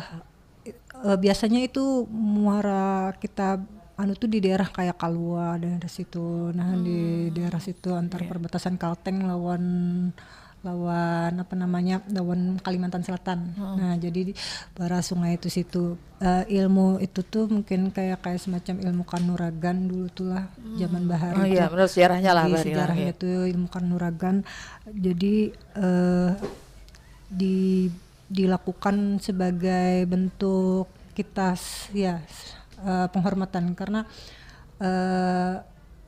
eh, biasanya itu muara kita anu tuh di daerah kayak Kalua, daerah situ, nah di daerah situ antar perbatasan Kalteng lawan lawan apa namanya, lawan Kalimantan Selatan. Nah, jadi di- para sungai itu situ. Eh, ilmu itu tuh mungkin kayak kayak semacam ilmu kanuragan dulu tuh lah, zaman bahari Oh iya, itu. Menurut sejarahnya lah Di Bari lah, sejarahnya iya. Itu ilmu kanuragan. Jadi eh, di dilakukan sebagai bentuk kita s- ya s- eh, penghormatan karena eh,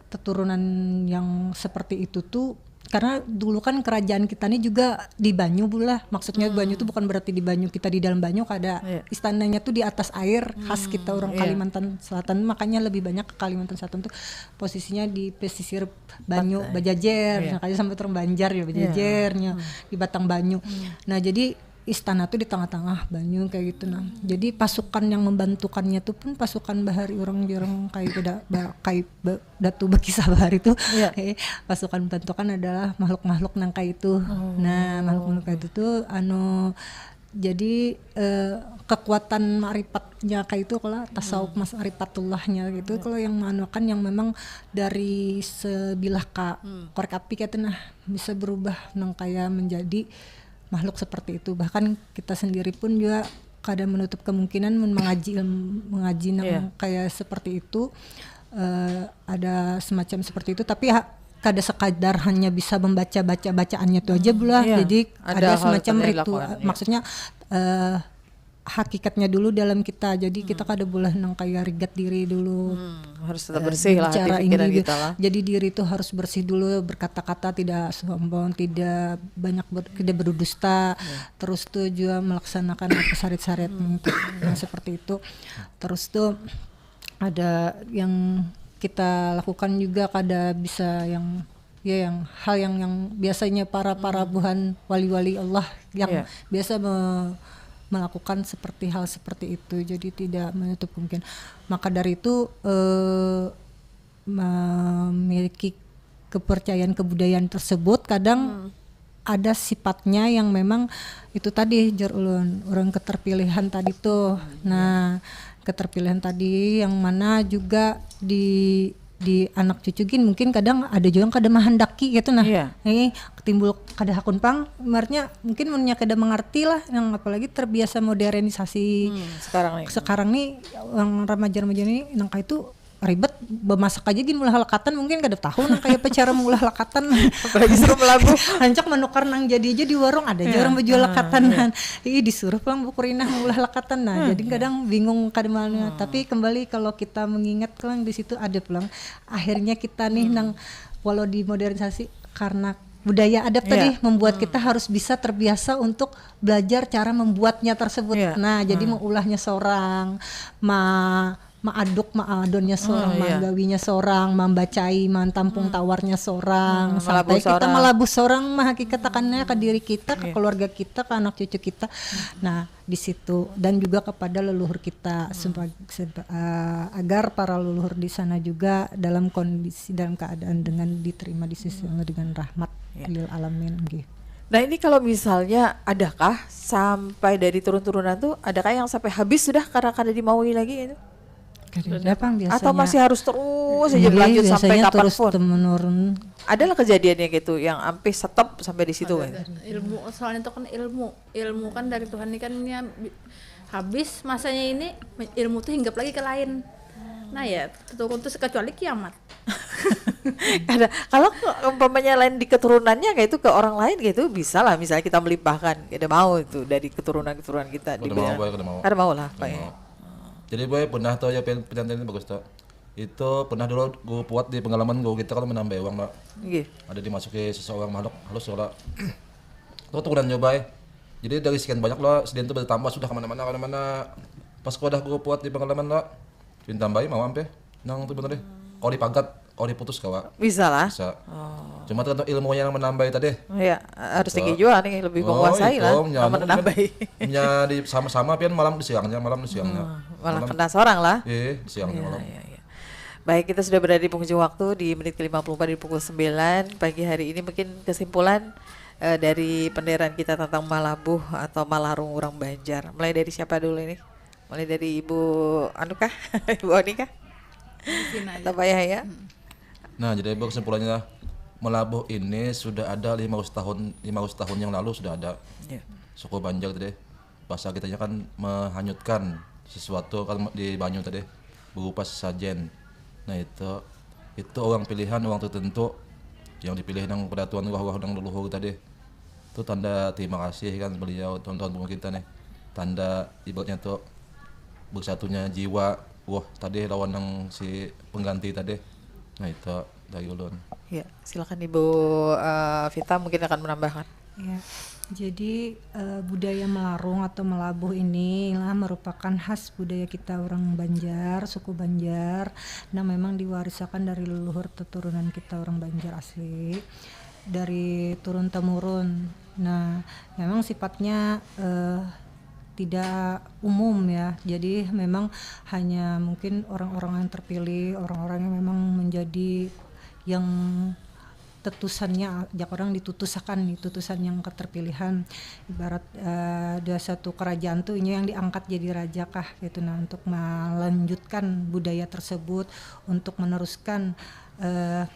keturunan yang seperti itu tuh karena dulu kan kerajaan kita ini juga di banyu, Bu, lah. Maksudnya banyu tuh bukan berarti di banyu kita di dalam banyu, kada. Iya. Istananya tuh di atas air, khas kita orang iya. Kalimantan Selatan, makanya lebih banyak ke Kalimantan Selatan tuh posisinya di pesisir banyu, bajajer, Iya. Makanya sampai orang Banjar ya bajajernya di batang banyu. Nah, jadi istana tuh di tengah-tengah banyu kayak gitu nah. Jadi pasukan yang membantukannya tuh pun pasukan bahari orang jarang kayak beda ba- kayak ba- datu bakisah bahari tuh. Iya. Eh, pasukan bantukan adalah makhluk-makhluk nang kayak itu. Nah, makhluk-makhluk kayak itu tuh anu jadi eh, kekuatan ma'rifatnya kayak itu kalau tasawuf mas ma'rifatullahnya gitu kalau yang menganukan yang memang dari sebilah ka korek api kayak itu nah bisa berubah nang kayak menjadi makhluk seperti itu. Bahkan kita sendiri pun juga kada menutup kemungkinan mun mengaji ilmu- mengaji nang Iya. Kayak seperti itu eh, ada semacam seperti itu tapi ha- kada sekadar hanya bisa membaca baca bacaannya itu aja, Bu, lah. Iya. Jadi Ada ada, hal semacam yang ritual dilakukan, iya. Maksudnya eh, hakikatnya dulu dalam kita. Jadi kita kada boleh nang kayak rigat diri dulu. Hmm, harus tetap Eh, bersih lah hati bicara pikiran ini, kita lah. Jadi diri itu harus bersih dulu, berkata-kata tidak sombong, tidak banyak ber- tidak berdusta. Terus tuh juga melaksanakan apa sarit-sarit mungkin. Nah, seperti itu. Terus tuh ada yang kita lakukan juga kada bisa yang ya yang hal yang yang biasanya para para buhan wali-wali Allah yang Iya. Biasa me- melakukan seperti hal seperti itu. Jadi tidak menutup mungkin. Maka dari itu eh, memiliki kepercayaan kebudayaan tersebut kadang hmm. ada sifatnya yang memang itu tadi jar ulun orang keterpilihan tadi tuh hmm, nah iya. Keterpilihan tadi yang mana juga di di anak cucu gin mungkin kadang ada juga yang kada menghendaki gitu nah yeah. Ini timbul kada hakun pang marnya mungkin menurutnya kada mengerti lah yang apalagi terbiasa modernisasi hmm, sekarang nih sekarang nih yang remaja-remaja ini nang itu ribet bemasak aja gin mulah lekatan mungkin kada tahu nang kayak apa cara mulah lekatan apalagi suruh melabuh rancak menukar nang jadi aja di warung ada aja iya. Orang berjual ah, lekatan iya. Ih disuruh pulang buku rinah mulah lekatan nah hmm, jadi iya. Kadang bingung kada malunya hmm. Tapi kembali kalau kita mengingat pulang di situ ada pulang akhirnya kita nih hmm. Nang walau dimodernisasi karena budaya adat yeah. Tadi membuat hmm. Kita harus bisa terbiasa untuk belajar cara membuatnya tersebut yeah. Nah jadi hmm. Mengulahnya seorang ma maaduk maadonnya seorang, oh, iya. Manggawinya seorang, mambacai, mantampung hmm. Tawarnya seorang, hmm, sampai kita seorang. Melabuh seorang mah hakikatakannya ke diri kita, ke iya. Keluarga kita, ke anak cucu kita. Hmm. Nah, di situ dan juga kepada leluhur kita hmm. Sebagai, seba, uh, agar para leluhur di sana juga dalam kondisi dalam keadaan dengan diterima di sisi hmm. Allah dengan rahmat ya. Lil alamin gitu. Nah, ini kalau misalnya adakah sampai dari turun-turunan tuh adakah yang sampai habis sudah karena kada dimaui lagi itu? Kada ada pang biasanya. Atau masih harus terus aja iya, berlanjut sampai kapan terus pun. Temurun. Ada lah kejadiannya gitu yang ampe stop sampai di situ kan. Ilmu soalnya itu kan ilmu. Ilmu kan dari Tuhan ini kan habis masanya ini ilmu tuh hinggap lagi ke lain. Nah ya, terus kecuali kiamat. Ada kalau umpamanya lain di keturunannya kayak itu ke orang lain kayak itu bisa lah misalnya kita melimpahkan. Ada mau itu dari keturunan-keturunan kita. Ada mau, ada mau. Ada mau lah. Jadi boy pernah tuh ya penyantai ini bagus tuh. Itu pernah dulu gue buat di pengalaman gue kita kalau menambah uang pak. Iya. Ada dimasuki seseorang makhluk halus lah. Itu tuh udah nyoba. Jadi dari sekian banyak lah, sedih itu bertambah sudah kemana-mana kemana-mana. Pas kau udah gue buat di pengalaman lah, pintambahi mau ampe. Nang tuh bener deh. Kau dipagat, kau diputus kawa. Bisa lah. Bisa. Oh. Cuma tergantung ilmunya yang menambahi tadi. Iya, harus tinggi juga nih, lebih menguasai lah. Nya, anu, menambahi. Nya di sama-sama pian malam di siangnya, malam di siangnya. Hmm, malah malam, kena seorang lah. Iya, di siangnya iya, malam. Iya, iya. Baik, kita sudah berada di penghujung waktu di menit ke lima puluh empat di pukul sembilan pagi hari ini. Mungkin kesimpulan uh, dari penderan kita tentang malabuh atau malarung orang Banjar. Mulai dari siapa dulu ini? Mulai dari Ibu anu kah? Ibu Oni kah? Atau Pak Yahya? Hmm. Nah, jadi Ibu kesimpulannya malabuh ini sudah ada lima ratus tahun lima ratus tahun yang lalu sudah ada. Yeah. Suku Banjar tadi. Bahasa kitanya kan menghanyutkan sesuatu kan di banyu tadi berupa sesajen. Nah, itu itu orang pilihan orang tertentu yang dipilih nang pada tuan roh-roh nang leluhur tadi. Itu tanda terima kasih kan beliau tuan-tuan pengurus kita nih. Tanda ibaratnya tuh bersatunya jiwa roh tadi lawan nang si pengganti tadi. Nah, itu dari ulun. Ya, silakan Ibu uh, Vita mungkin akan menambahkan. Ya, jadi uh, budaya melarung atau melabuh ini lah merupakan khas budaya kita orang Banjar, suku Banjar, yang memang diwarisakan dari leluhur keturunan kita orang Banjar asli dari turun temurun. Nah, memang sifatnya uh, tidak umum ya. Jadi memang hanya mungkin orang-orang yang terpilih, orang-orang yang memang menjadi yang tetusannya jak orang ditutusakan nih tutusan yang keterpilihan ibarat uh, ada satu kerajaan tuh ini yang diangkat jadi raja kah gitu nah untuk melanjutkan budaya tersebut untuk meneruskan uh,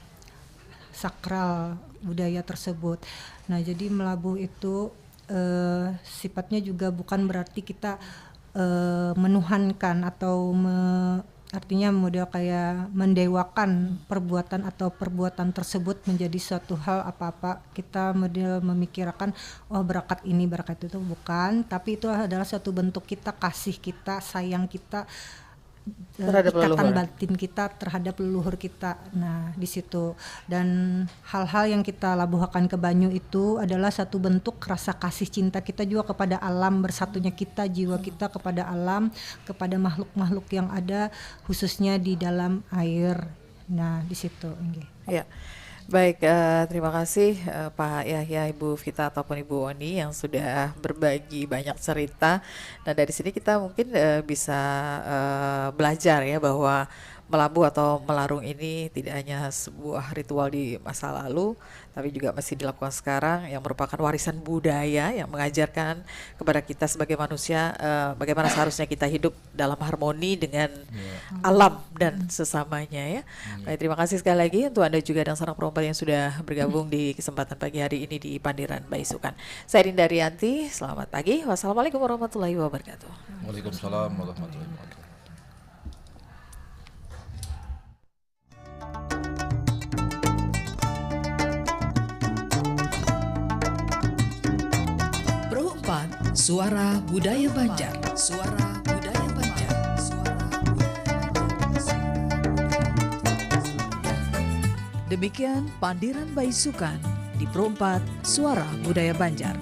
sakral budaya tersebut. Nah, jadi melabuh itu uh, sifatnya juga bukan berarti kita uh, menuhankan atau me, artinya model kayak mendewakan perbuatan atau perbuatan tersebut menjadi suatu hal apa-apa kita model memikirkan oh berkat ini berkat itu bukan tapi itu adalah suatu bentuk kita kasih kita sayang kita terhadap ikatan leluhur. Batin kita terhadap leluhur kita. Nah, di situ dan hal-hal yang kita labuhakan ke banyu itu adalah satu bentuk rasa kasih cinta kita juga kepada alam bersatunya kita jiwa kita kepada alam, kepada makhluk-makhluk yang ada khususnya di dalam air. Nah, di situ. Nggih. Ya. Baik, uh, terima kasih uh, Pak Yahya, Ibu Vita ataupun Ibu Oni yang sudah berbagi banyak cerita. Nah, dari sini kita mungkin uh, bisa uh, belajar ya bahwa melabuh atau melarung ini tidak hanya sebuah ritual di masa lalu, tapi juga masih dilakukan sekarang, yang merupakan warisan budaya yang mengajarkan kepada kita sebagai manusia, eh, bagaimana seharusnya kita hidup dalam harmoni dengan Ya. alam dan sesamanya, ya. Hmm. Baik, terima kasih sekali lagi untuk Anda juga, Dangsarang Perompat, yang sudah bergabung di kesempatan pagi hari ini di Pandiran Baisukan. Saya Dinda Rianti, selamat pagi. Wassalamualaikum warahmatullahi wabarakatuh. Waalaikumsalam warahmatullahi wabarakatuh. Pro empat, Suara Budaya Banjar. Suara Budaya Banjar. Suara Budaya Banjar. Demikian Pandiran Baisukan di Pro empat, Suara Budaya Banjar.